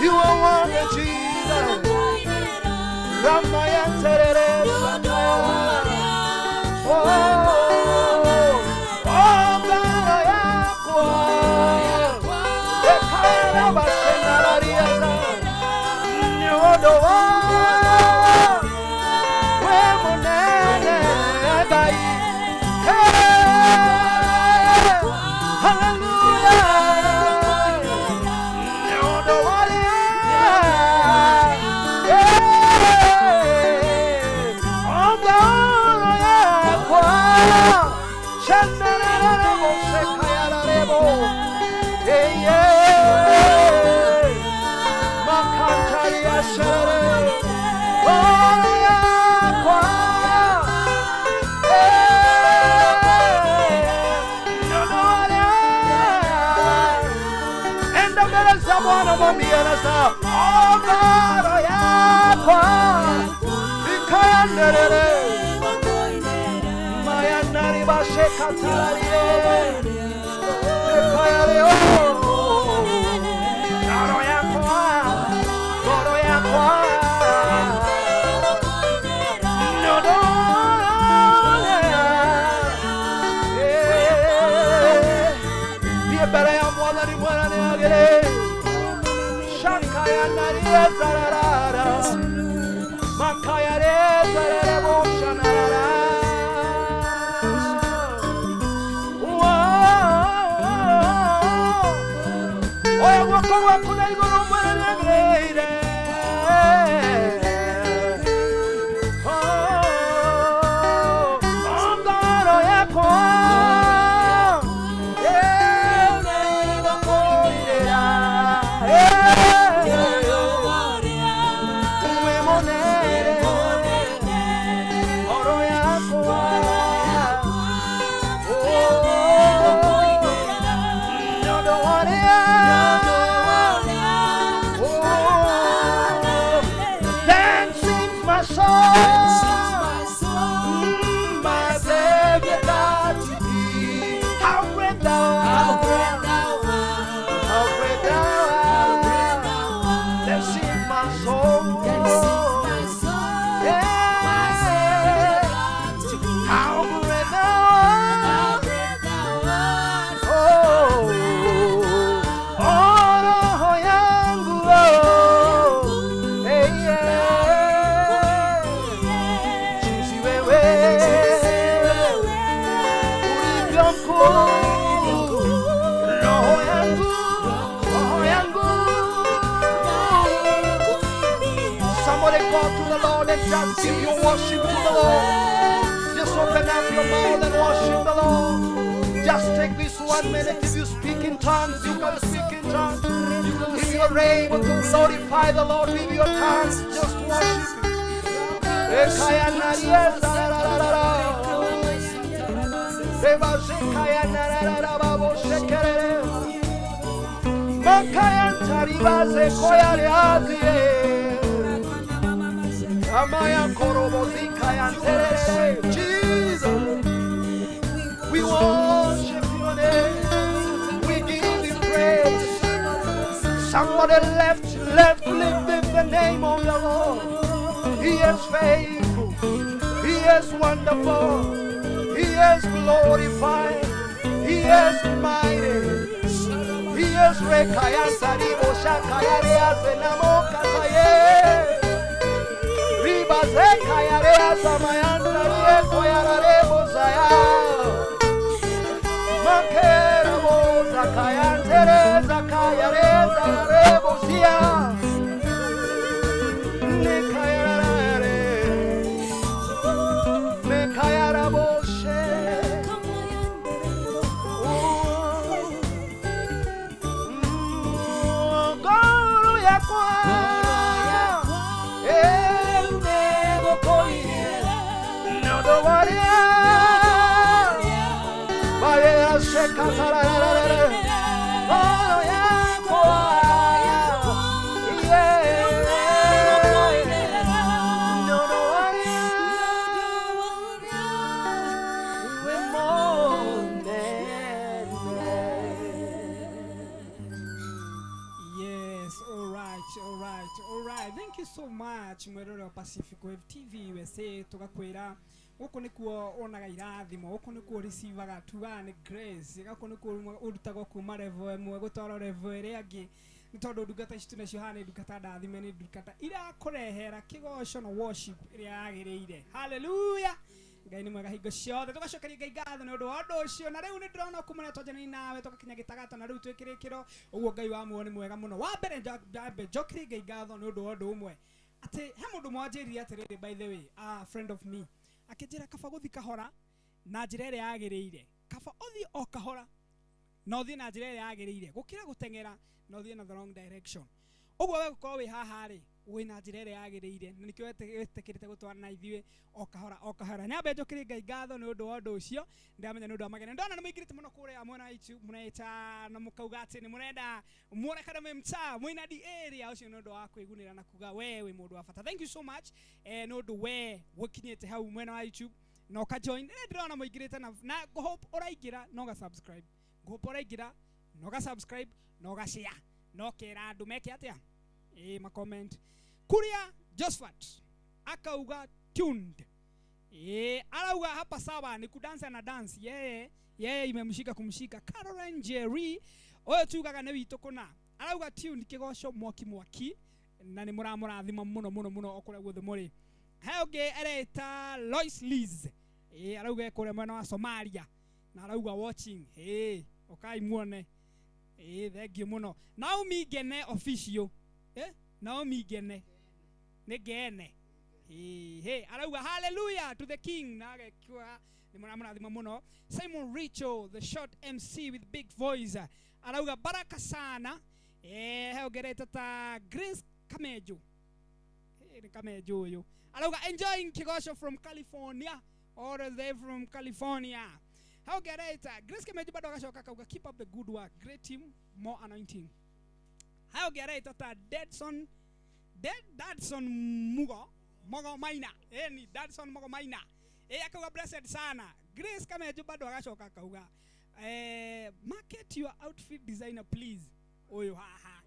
You are worthy Jesus. Ramaya terere sakaya. Oh, oh, ngoro yakwa. Ekara bashenarariaza. Nyodo wa. We munene Ngai. Hey, hallelujah. Nyodo waria. Hey, oh, ngoro yakwa. Shenarararabo sekayararebo. Hey, yeah. Makantaria sherere. Ngoro yakwa. Enda mbele za Bwana mwambie sasa, ngoro yakwa ikayanderere mayanari bashekatararie ekayareo ngoro yakwa, ngoro yakwa mbere ya Mwathani mwana nĩagĩrĩ shakaya nariezararara makaya rezarere boshanarara oya guoko gwaku na igũrũ mwene nĩagĩrĩire. Oh, ngoro yakwa my Savior God to be. How great thou art, how great thou art. Then sing my soul, yeah. How great thou art, oh, oh, roho yangu, oh, hey, yeah. Jinsi wewe ulivyo mkuu, roho yangu, roho yangu. Somebody go to the Lord and just give your worship to the Lord. Just open up your mouth and worship the Lord. Just take this 1 minute. If you speak in tongues, you can speak in tongues. If you're able to glorify the Lord with your tongues, just worship Him. Jesus, we worship your name. We give you praise. Somebody left, lift in the name of the Lord. He is faithful. He is wonderful. He is glorified. He is mighty. He is Rekayasaribo Shakayariasenamokasaye. Ribazekayareasamayantariekoyararebosaya. Makerabozakayanterezakayarezarebosia. Nekayarare. Mekayaraboshe. Ngoro yakwa much mwerore wa Pacific Wave TV USA tugakwira guku nikuo wonaga irathimo guku nikuo receivaga tugaga ni grace guku nikuo urutagwo kuma level imwe gutwarwo level ĩrĩa ĩngĩ nĩ tondũ ndungata ici twĩnacio haha nĩ ndungata ndathime nĩ ndungata irakũrehera kĩgoco na worship ĩrĩa yagĩrĩire. Hallelujah. Ngai nĩ mwega hingo ciothe tugacokeria Ngai ngatho nĩ ũndũ wa ũndũ ũcio na rĩu nĩ ndĩrona kuma na twanjani nawe tũgakinya gĩtagato na rĩu twĩ kĩrĩkĩro ũguo Ngai wa muoyo nĩ mwega mũno. Wa mbere njambe njokerie Ngai ngatho nĩ ũndũ wa ũndũ ũmwe atĩ he mũndũ mwanjĩrire atĩrĩrĩ, by the way, a friend of me akĩnjĩra kaba gũthiĩ kahora na njĩra ĩrĩa yagĩrĩire, kaba ũthiĩ o kahora na ũthiĩ na njĩra ĩrĩa yagĩrĩire gũkĩra gũteng'era na ũthiĩ na the wrong direction. Ũguo we gũkorwo wĩ haha rĩ wĩ na njĩra ĩrĩa yagĩrĩire na nĩkĩo wĩtĩkĩrĩte gũtwarana na ithuĩ o kahora o kahora. Nyambe njokerie Ngai ngatho nĩ ũndũ wa ũndũ ũcio, ndĩramenya nĩ ũndũ wa magegania. Ndona nĩ mũingĩrĩte mũno kũrĩa mwena wa YouTube mũreta na mũkauga atĩ nĩ mũrenda muonekane mwĩ mtaa mwĩna di area, ũcio nĩ ũndũ wa kwĩgunĩra na kuga we wĩ mũndũ wa bata. Thank you so much nĩ ũndũ we gũkinyĩte hau mwena wa YouTube na ũka join. Ndĩrona mũingĩrĩte na hope ũraingĩra na ũga subscribe, hope ũraingĩra na ũga subscribe na ũga share na ũkera andũ meke atĩa ma comment. Kuria Josephat akauga tuned. Arauga hapa sawa ni kudansa na dance. Yeye yeye imemshika kumshika. Caroline Jerry oyo tugaga nĩ witũ kũna. Arauga tuned kĩgoco mwaki mwaki na nĩ mũramũrathima mũno mũno mũno o kũrĩa guothe mũrĩ. He ũngĩ areta Lois Liz. Arauga kũrĩa mwena wa Somalia na arauga watching. Ũkai muone. Thank you mũno. Naomi Ngene official. Naomi Ngene nĩ Ngene. Hey, arauga hallelujah to the king na agekwa nĩ mũramũrathima mũno. Simon Richo the short MC with big voice arauga baraka sana. He ũngerete ta Grace Kamejo. Nĩ Kamejo ũyũ arauga enjoying kĩgoco from California, all the way from California. He ũngerete Grace Kamejo bado agacoka akauga keep up the good work, great team, more anointing. He ũngerete ta Dadson Dadson Mugo Mogo Maina. Ni Dadson Mogo Maina. Akauga blessed sana. Grace Kamejo bado agacoka akauga market your outfit designer please. Ũyũ haha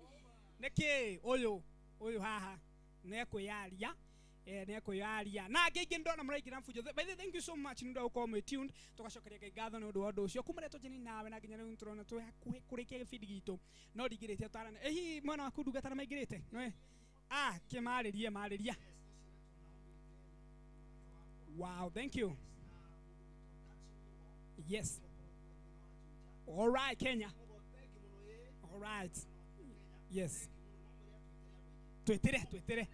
nĩkĩ ũyũ ũyũ haha nĩekwĩyaria nĩekwĩyaria na angĩ aingĩ ndona mũraingĩra mbujo. By the way, thank you so much nĩ ũndũ wa gũkorwo mwĩ tuned tũgacokeria Ngai ngatho nĩ ũndũ wa ũndũ ũcio kuma rĩrĩa twanjani nawe na nginya rĩu tũrona twĩ hakuhĩ kũrĩkia gĩbindi gitũ no ndingĩrĩtie ũtarane. Hihi mwena waku ndungata nĩ maingĩrĩte? Nĩ kĩmarĩrie marĩria. Wow, thank you. Yes. All right, Kenya. All right. Yes. Twetire, twetire.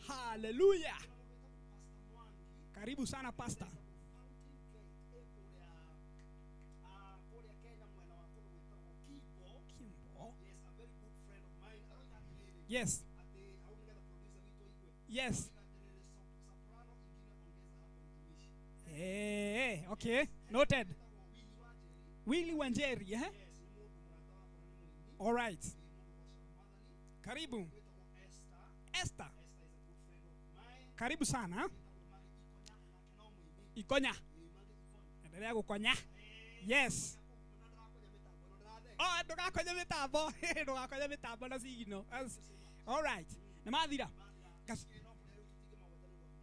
Hallelujah. Karibu sana pastor. Kimbo. Yes. Yes. Hey, okay. Noted. Willy Wanjeri, eh? All right. Karibu. Esther. Karibu sana. Ikonya. Endelea gukonya. Yes. Oh, ndugakonya mitambo. Ndugakonya mitambo na sigino. All right. Nĩ mathira.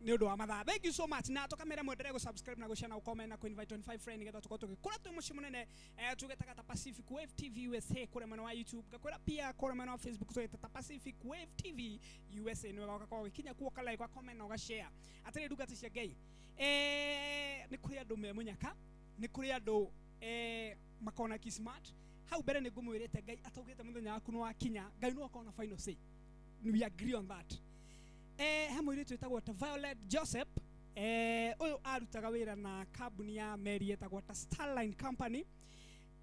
Nĩ ũndũ wa mathaa. Thank you so much. Na tũkamera mwendelee gũ subscribe na gũ share na gũ comment na kũ invite 25 friend nĩgetha tũkorwo tũgĩkũra twĩ mũciĩ mũnene tũgĩtaga ta Pacific Wave TV USA kũrĩa mwena wa YouTube, ngakwĩra pia kũrĩa mwena wa Facebook tũgĩta ta Pacific Wave TV USA. Nĩ wega ũgakorwo ũgĩkinya kuo ũka like, ũga comment na ũga share. Atĩrĩ ndungata cia Ngai, nĩ kũrĩ andũ me mũnyaka, nĩ kũrĩ andũ makona kismart. Hau mbere nĩ ngũmwĩrĩte Ngai ataugĩte mũthenya waku nĩ wakinya, Ngai no akorwo na final say. We agree on that. He mũirĩtu wĩtagwo ta Violet Joseph. Ũyũ arutaga wĩra na kambuni ya meri ĩtagwo ta Starline Company.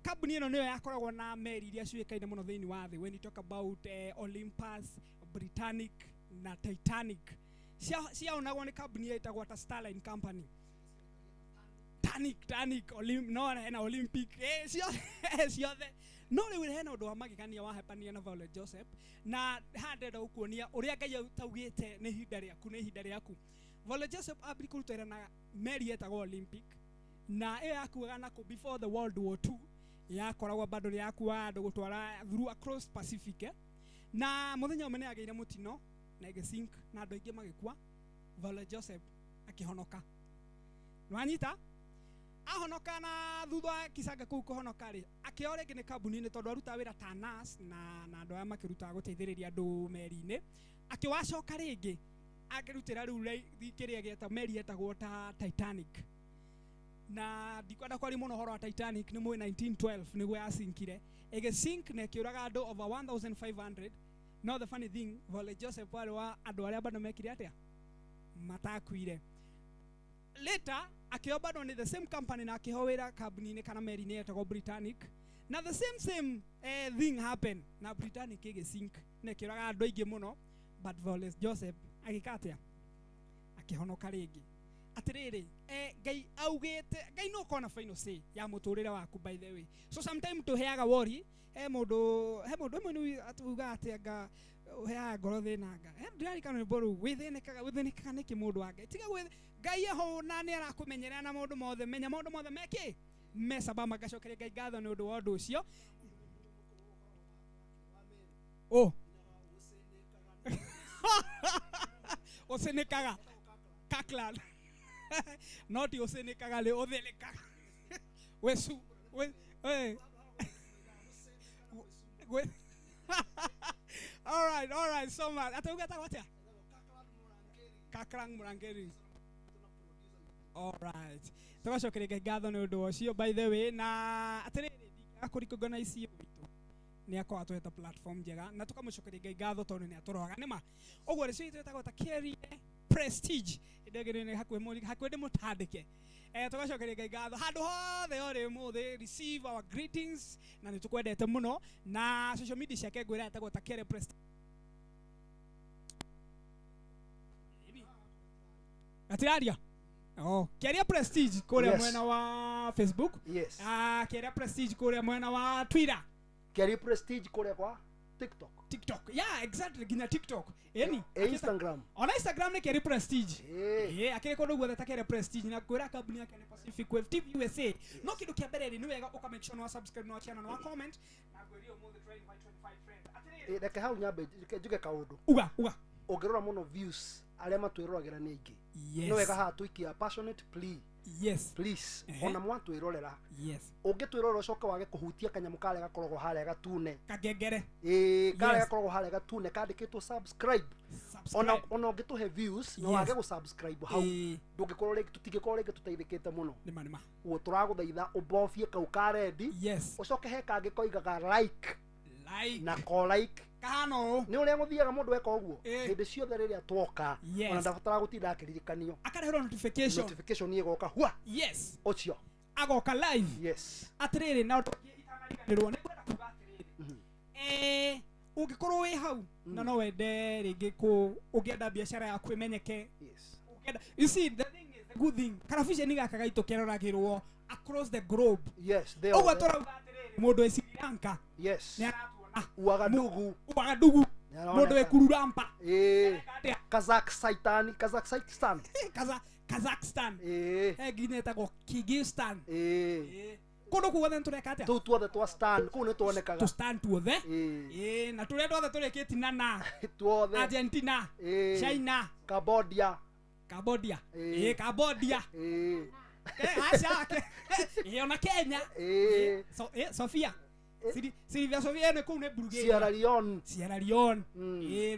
Kambuni ĩno nĩyo yakoragwo na meri iria ciũĩkaine mũno thĩinĩ wa thĩ. When you talk about Olympus, Britannic na Titanic, ciaonagwo nĩ kambuni ĩtagwo ta Starline Company. Titanic, no hena Olympic, ciothe. No rĩu hena ũndũ wa magegania wahepania na Violet Joseph na haha ndĩrenda gũkuonia ũrĩa Ngai ataugĩte nĩ ihinda rĩaku, nĩ ihinda rĩaku. Violet Joseph ambire kũruta wĩra na meri ĩtagwo Olympic na ĩyo yakuaga nakũ before the World War II, yakoragwo bado nĩ yakuaga andũ gũtwara through across Pacific, Na mũthenya ũmwe nĩ agĩire mũtino na ĩgĩsink na andũ aingĩ magĩkua. Violet Joseph akĩhonoka. Nĩwanyita? Ahonoka na thutha wa Kisanga kũu kũhonoka rĩ, akĩo rĩngĩ nĩ kambuni-inĩ tondũ arutaga wĩra ta nurse na andũ aya makĩrutaga gũteithĩrĩria andũ meri-inĩ. Akĩwacoka rĩngĩ akĩrutĩra rĩu kĩrĩa gĩeta meri yetagwo ta Titanic. Na ndikwenda kwaria mũno ũhoro wa Titanic, nĩ mũĩ 1912 nĩguo yasinkire. Ĩgĩsink na ĩkĩũraga andũ over 1500. No the funny thing, Violet Joseph warĩ wa andũ arĩa bado mekire atĩa? Matakuire. Later akĩo bado nĩ the same company na akĩheo wĩra kambuni-inĩ kana meri-inĩ yetagwo Britannic. Na the same thing happened na Britannic ĩgĩsink na ĩkĩũraga andũ aingĩ mũno, but Violet Joseph agĩka atĩa? Akĩhonoka rĩngĩ. Atĩrĩrĩ, Ngai augĩte, Ngai no kona final say ya mũtũrĩre waku, by the way. So sometimes tũheaga worry, he mũndũ ĩmwe nĩ atugaga atĩ anga ũheaga ngoro thĩna anga. Ndĩrarikana rwĩmbo rũu, wĩthĩnĩkaga nĩkĩ mũndũ wa Ngai? Tiga Ngai eho na nĩ arakũmenyerera na maũndũ mothe, menya maũndũ mothe mekĩ me sababa. Ngacokeria Ngai ngatho nĩ ũndũ wa ũndũ ũcio. Oh. Ũcĩnĩkaga. Kaklan. Not ũcĩnĩkaga rĩ, ũthĩnĩkaga. Wesu we we. All right, so much. Atauga atagwo atĩa? Kaklan Murangeri. All right. Tũgacokeria Ngai ngatho nĩ ũndũ ũcio, by the way. Na atĩrĩrĩ, ndingĩaga icio witũ nĩ akorwo atũhete platform njega na tũkamũcokeria Ngai ngatho tondũ nĩ atũroraga nĩma. Ũguo rĩcio itũ ĩtagwo ta Career Prestige. Ndegere nĩ hakuhĩ ndĩmũtandĩke. Tũgacokeria Ngai ngatho handũ hothe ũrĩ ũmũthĩ, receive our greetings na nĩ tũkwendete mũno. Na social media ciake ngwĩra ĩtagwo ta Career Prestige. Atiraria. Oh, Career Prestige kũrĩa mwena wa Facebook. Yes. Career Prestige kũrĩa mwena wa Twitter. Career Prestige kũrĩa kwa TikTok. TikTok. Yeah, exactly, nginya TikTok. Eni. Instagram. Ona Instagram nĩ Career Prestige. Akĩrĩ kũndũ guothe ta Career Prestige na kwĩra kambuni yake nĩ Pacific Wave TV USA. No kĩndũ kĩa mbere rĩ, nĩ wega ũka make sure no subscribe no channel no comment. Na ngwĩria ũmũthĩ try invite 25 friends. Atĩrĩrĩ. Reke hau nyambe njuge kaũndũ. Uga. Ũngĩrora mũno views arĩa matwĩroragĩra nĩ aingĩ. Yes. Nĩ wega haha tũikia passionate plea. Yes. Please. Ona mwatwĩrorera. Yes. Ũngĩtwĩrorera ũcoke wage kũhutia kanyamũ karĩa gakoragwo harĩa gatune. Kangengere. Karĩa gakoragwo harĩa gatune kandĩkĩtwo subscribe. Ona ũngĩtũhe views na wage gũ-subscribe hau, ndũngĩkorwo rĩngĩ, tũtingĩkorwo rĩngĩ tũteithĩkĩte mũno. Nĩma. Ũguo tũragũthaitha ũbobie kau ka red. Yes. Ũcoke he kangĩ koigaga like. Like. Na ko like. Kahana ũũ. Nĩ ũrĩa gũthiaga mũndũ eka ũguo. Hĩndĩ ciothe rĩrĩa twoka, ona ndabataraga gũtinda akĩririkanio. Akareherwo notification. Notification ĩgoka hua. Yes. Ũcio. Agoka live. Yes. Atĩrĩrĩ, na ũndũ ũngĩ itanariganĩrwo nĩ ngwenda kuga atĩrĩrĩ. Ũngĩkorwo wĩ hau na no wende rĩngĩ ũngĩenda biacara yaku ĩmenyeke. Yes. Ũngĩenda, you see the thing is the good thing. Karabiceni gaka gaitũ keroragĩrwo across the globe. Yes, they Ũguo tũrauga atĩrĩrĩ, mũndũ wĩ Sri Lanka. Yes. Nĩ aratuona. Uagadugu. Uagadugu. Mũndũ wĩ Kururampa. Kazakhstan. Kazakhstan. He nginya ĩtagwo Kyrgyzstan. Kũndũ kũu guothe nĩtũreka atĩa? Tũu tuothe twa stan, kũu nĩtuonekaga. Tũ stan tuothe. Na tũrĩa tuothe tũrĩkĩtie na tuothe. Argentina, China, Cambodia. Cambodia. Aca. Ona Kenya. Sofia. Silvia Sofia nĩ kũu nĩ Bulgaria. Sierra Leone.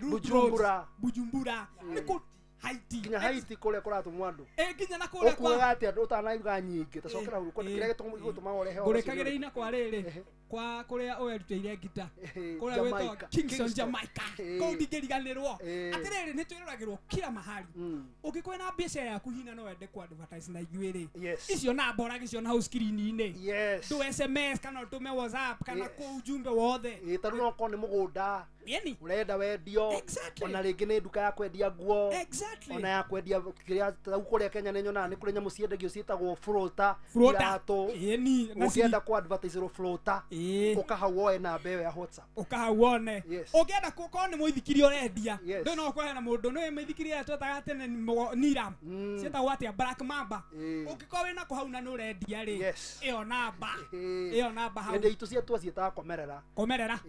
Bujumbura. Bujumbura. Nĩ kũu Haiti. Nginya Haiti kũrĩa kũratũmwo andũ. Nginya na kũrĩa kwa. Ũkugaga atĩa andũ ũtanauga nyingĩ ta cokera hau kĩrĩa gĩtũmaga ũrehe. Ngũrĩkagĩra ina kwa rĩrĩ kwa kũrĩa ũrerutĩire ngita. Kũrĩa gwĩtagwo Kingston Jamaica. Kũu ndingĩriganĩrwo. Atĩrĩrĩ, nĩ twĩroragĩrwo kila mahali. Ũngĩkorwo na biacara yaku hina no wende ku advertise na ithuĩ rĩ. Icio namba ũragĩciona hau screen-inĩ. Yes. Tũ SMS kana ũtũme WhatsApp kana kũ ujumbe wothe. Ta rĩu no ũkorwo nĩ mũgũnda. Yeni. Ũrenda wendio. Exactly. Ona rĩngĩ nĩ nduka ya kwendia nguo. Exactly. Ona ya kwendia kĩrĩa ta rĩu kũrĩa Kenya nĩ nyonaga nĩ kũrĩ nyamũ ciendagio ciĩtagwo floater. Iratũ. Yeni. Ũngĩenda ku advertise floater. Ũka hau woe namba ĩyo ya WhatsApp. Ũka hau wone. Yes. Ũngĩenda gũkorwo nĩ mũithikiri ũrendia, Yes. ndũ no ũkorwo na mũndũ nĩ mĩithikiri ĩrĩa twetaga tene Niram, ciĩtagwo atĩa, Black Mamba. Ũngĩkorwo wĩna kũ hau na nĩ ũrendia rĩ, Yes. ĩyo namba, ĩyo namba hau. Hĩndĩ itũ cia twaciĩtaga komerera. Komerera.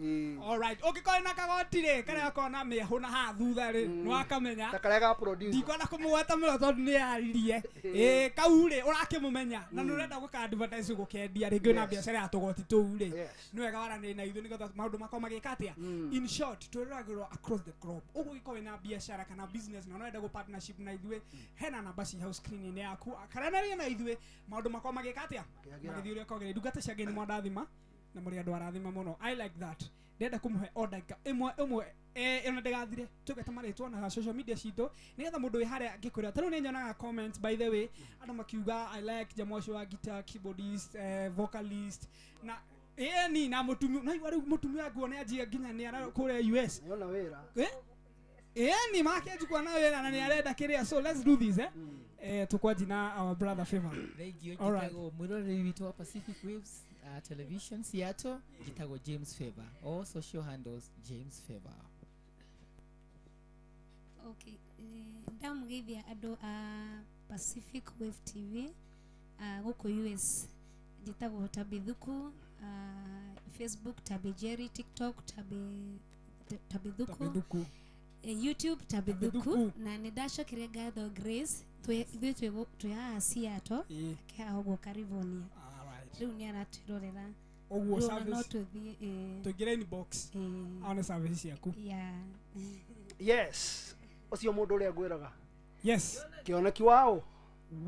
Alright, ũngĩkorwo wĩna kagoti rĩ, karĩa gakoragwo na mĩehũ na haha thutha rĩ, nĩ wakamenya. Ta karĩa ga producer. Ndikwenda kũmũgweta mũno tondũ nĩ aririe. Ĩ kau rĩ, ũrakĩmũmenya na nĩ ũrenda gwĩka advertise gũkendia rĩngĩ wĩna biacara ya tũgoti tũu rĩ, nĩ wega waranĩrie na ithuĩ nĩgetha maũndũ makorwo magĩka atĩa. In short, twĩroragĩrwo across the globe. Ũguo ũngĩkorwo wĩna biacara kana business na ũrenda gũ partnership na ithuĩ, hena namba ci hau screen-inĩ yaku, karanĩria na ithuĩ maũndũ makorwo magĩka atĩa, Makĩagĩra. magĩthiĩ ũrĩa kwagĩrĩire. Ndungata cia Ngai nĩ mwandathima na mũrĩ andũ arathima mũno. I like that. Ndĩrenda kũmũhe o ndagĩka ĩmwe ĩmwe, ĩno ndĩgathire tũgete marĩtwa na social media citũ nĩgetha mũndũ wĩ harĩa angĩkwĩra. Ta rĩu nĩ nyonaga comments, by the way, andũ makiuga I like jamaa ũcio wa guitar, keyboardist, vocalist na ĩni na mũtumi na igua rĩu mũtumi wa nguo nĩ anjia nginya nĩ ara kũrĩa US. Nĩona wĩra. Ĩni make njukua na wĩra na nĩ arenda kĩrĩa, so let's do this, eh. Tukwanji na our brother Favor. Thank you. All right. Njitagwo mwiroreri witũ wa Pacific Waves Television Seattle, njitagwo James Favor. All social handles James Favor. Okay, ndamũgeithia andũ a Pacific Wave TV gũkũ US. Njĩtagwo Tabithuku, Facebook Tabi Jerry, TikTok Tabithuku, Tabithuku. YouTube Tabithuku, Tabithuku. Na nĩ ndacokeria ngatho Grace, ithuĩ twĩ haha Seattle, ake haha ũguo California. Rĩu nĩ aratwĩrorera. Ũguo Rĩu ona no service tũthiĩ, tũingĩre inbox aone service ciaku. Yeah. Yes, ũcio mũndũ ũrĩa ngwĩraga. Yes. Kĩoneki wao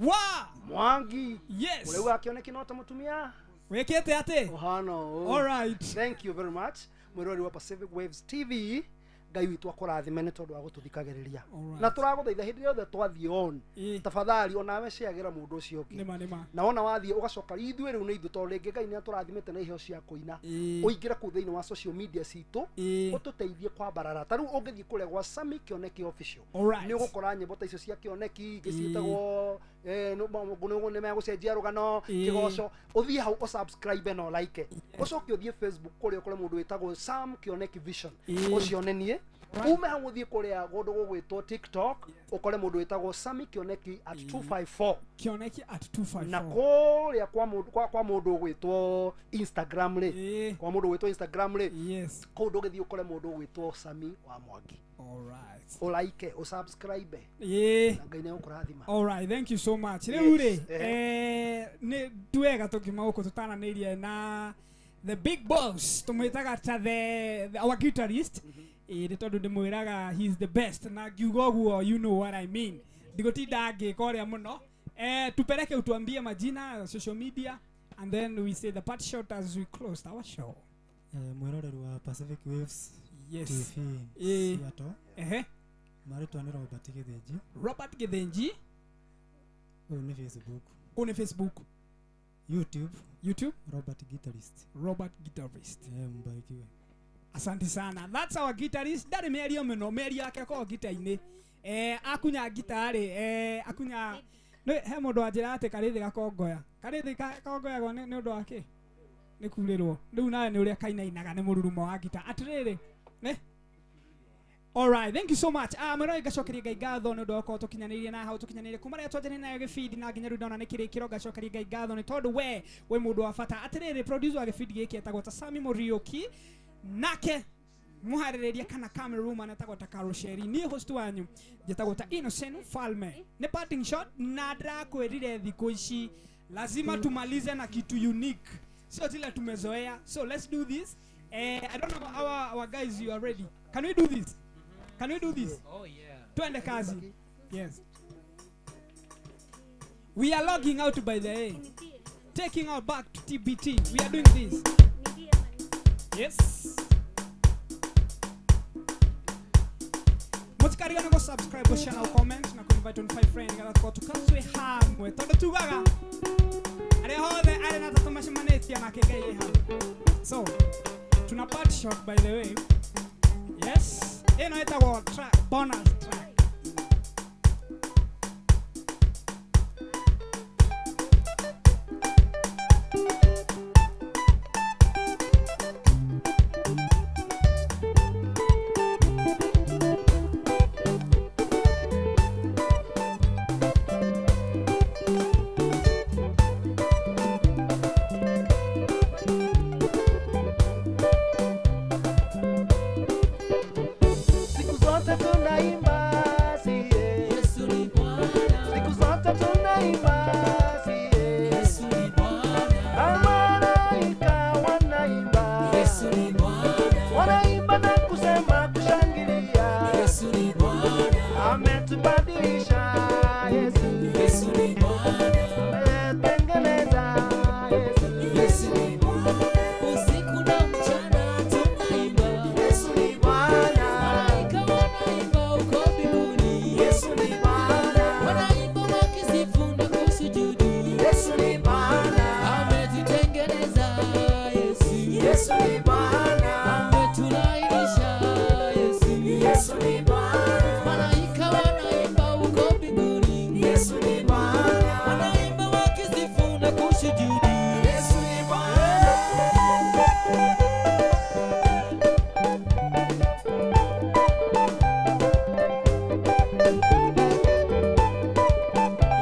wa Mwangi. Yes. Ũrauga kĩoneki no ta mũtumia wĩkĩte atĩ ũhana ũũ. All right. Thank you very much mwĩroreri wa Pacific Waves TV. Ngai witũ akũrathime nĩ tondũ wa gũtũthikagĩrĩria. Alright. Na tũragũthaitha hĩndĩ yothe twathiĩ on, tafadhali onawe ciagĩra mũndũ ũcio ũngĩ. Nĩma nĩma. Na wona wathiĩ ũgacoka ithuĩ rĩu nĩ ithuĩ tondũ rĩngĩ Ngai nĩ atũrathimĩte na iheo cia kũina, ũingĩre kũu thĩinĩ wa social media citũ ũtũteithie kwambarara. Ta rĩu ũngĩthiĩ kũrĩa gwa Sami Kĩoneki Official, Alright. nĩ ũgũkora nyĩmbo ta icio cia Kĩoneki ingĩ ciĩtagwo nĩ megũcenjia rũgano, kĩgoco. Ũthiĩ hau ũsubscribe na ũlike, ũcoke ũthiĩ Facebook kũrĩa ũkore mũndũ wĩtagwo Sam Kĩoneki Vision, ũcio nĩ niĩ. Ume hau ũthiĩ kũrĩa kũndũ gũgwĩtwo TikTok ũkore mũndũ wĩtagwo Sami Kĩoneki at 254. Kĩoneki at 254. Na kũrĩa kwa mũndũ kwa mũndũ ũgwĩtwo Instagram rĩ, kwa mũndũ ũgwĩtwo Instagram rĩ, yes, kũu ndũgĩthiĩ ũkore mũndũ ũgwĩtwo Sami wa Mwangi. Alright. Ũlike, ũsubscribe, na Ngai nĩ egũkũrathima. All right, thank you so much. Rĩu rĩ, Yes. nĩ twega tũkiuma gũkũ tũtaranĩirie na the big boss, tũmwĩtaga ta the our guitarist. Ĩ nĩ tondũ ndĩmwĩraga he is the best, na ngiuga ũguo you know what I mean. Ndigũtinda ngĩka ũrĩa mũno. Tupeleke utuambie majina social media and then we say the part short as we close our show. Mwĩroreri wa Pacific Waves Yes. TV Seattle. Ehe. Marĩtwa nĩ Robert Gĩthĩnji. Robert Gĩthĩnji. Ũyũ nĩ Facebook. Kũu nĩ Facebook. YouTube. YouTube. Robert Guitarist. Robert Guitarist. Mbarikiwe. Asante sana. That's our guitarist. Ndarĩ mĩario mũno, mĩario yake akoragwo gita-inĩ. Akunya gita rĩ, akunya nĩ he mũndũ wanjĩra atĩ karĩthĩ gakongoya. Karĩthĩ gakongoyagwo nĩ ũndũ wa kĩ? Nĩ kurĩrwo. Rĩu nawe nĩ ũrĩa kainainaga nĩ mũrurumo wa gita. Atĩrĩrĩ, ne? All right, thank you so much. Mwĩroreri ngacokeria Ngai ngatho nĩ ũndũ wa gũkorwo tũkinyanĩirie na hau tũkinyanĩirie kuma rĩrĩa twanjanirie nayo gĩbindi na nginya rĩu ndona nĩ kĩrĩkĩro. Ngacokeria Ngai ngatho nĩ tondũ we wĩ mũndũ wa bata. Atĩrĩrĩ, producer wa gĩbindi gĩkĩ etagwo ta Sami Muriuki, nake mũharĩrĩria kana camera woman etagwo ta Carol Sherry. Niĩ host wanyu njĩtagwo ta Innocent Falme. Nĩ parting shot na ndĩrakwĩrire thikũ ici lazima tumalize na kitu unique, sio zile tumezoea. So let's do this. I don't know our guys, you are ready? Can we do this? Can we do this? Oh yeah. Twende kazi. Yes. We are logging out, by the way. Taking our back to TBT. We are doing this. Yes. Mũtikarigane go subscribe, share na comment na invite on five friend nĩgetha tũkorwo tũkatwĩ hamwe tondũ tugaga arĩa hothe arĩ na tatũ macemanĩtie nake Ngai ĩ hamwe. So tuna part shot, by the way. Yes, ĩno ĩtagwo track, bonus track. Yesu ni Bwana, Ametutengeneza Yesu. Yesu ni Bwana, Ametulainisha Yesu. Yesu ni Bwana, Malaika wanaimba huko mbinguni. Yesu ni Bwana, Wanaimba wakisifu na kushujudu. Yesu ni Bwana.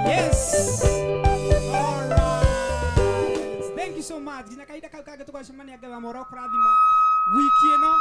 Yes. All right. Thank you so much. Nginya kahinda kau kangĩ tũgacemania Ngai wa mohoro kũrathima wiki ĩno.